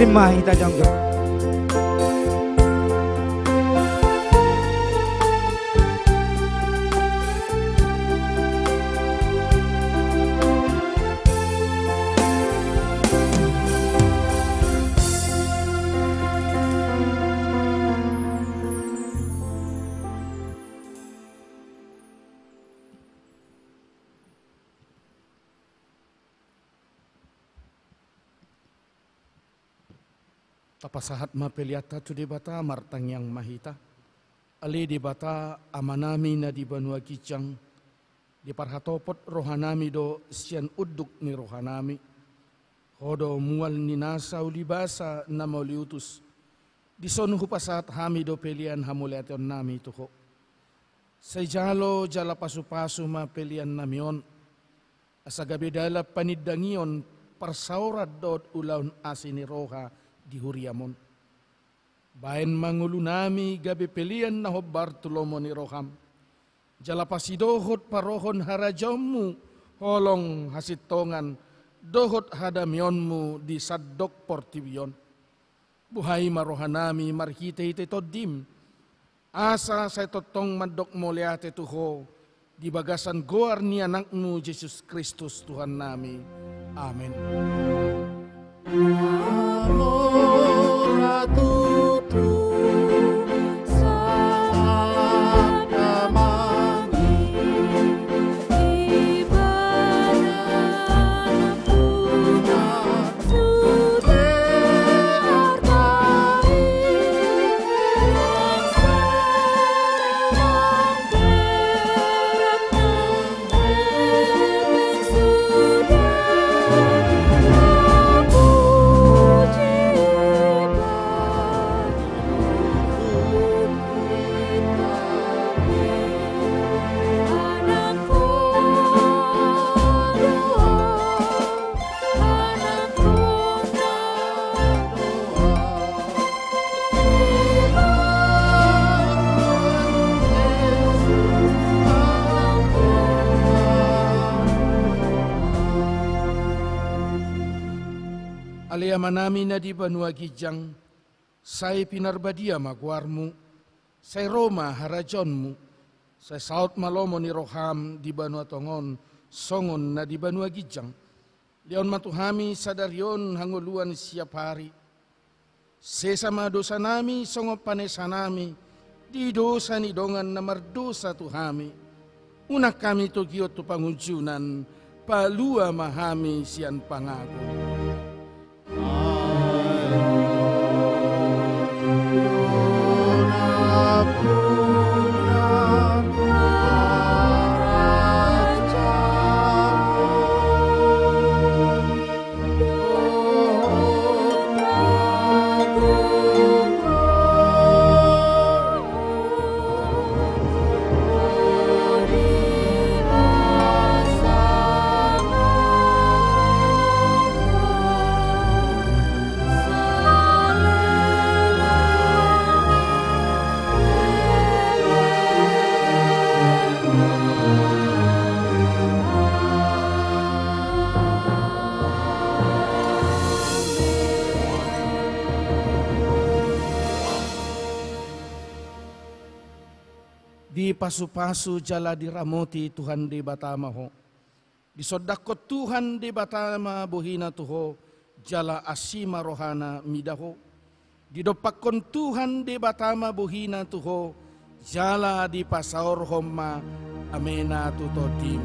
Ima hita jongjong. Tapasahat ma peleanta tu Debata, martangiang ma hita. Ale Debata, Amanami na di banua ginjang, diparhatopot rohanami do sian unduk ni rohanami. Ho do mual ni nasa ulibasa na mauliutus. Dison hupasahat hami do pelean hamauliateonnami tu Ho. Sai jalo jala pasupasu ma peleannami on, asa gabe dalan panindangion, parsaoran dohot ulaon asi ni roha di huriam on. Baen ma ngolunami gabe pelean na hombar tu lomo ni roham, jala pasidohot parohon harajaonmu, holong hasintongan dohot hadameonmu di sandok portibi on. Buhai ma rohanami marhitehite Tondim, asa sai tongtong mandok mauliate tu Ho di bagasan goar ni Anakmu Jesus Kristus Tuhannami. Amen. Ale Amanami na di banua ginjang, sai pinarbadia ma goarmu, sai ro ma harajaonmu, sai saut ma lomo ni roham di banua tonga on songon na di banua ginjang. Lehon ma tu hami sadari on hangoluan siapari. Sesa ma dosanami songon panesanami di dosa ni dongan na mardosa tu hami. Unang hami togihon tu pangunjunan, palua ma hami sian pangago. Dipasupasu jala diramoti Tuhan Debata ma ho. Disondangkon Tuhan Debata ma bohina tu ho, jala asi ma rohana mida ho. Didompakkon Tuhan Debata ma bohina tu ho, jala dipasaorhon ma damena tu tondim.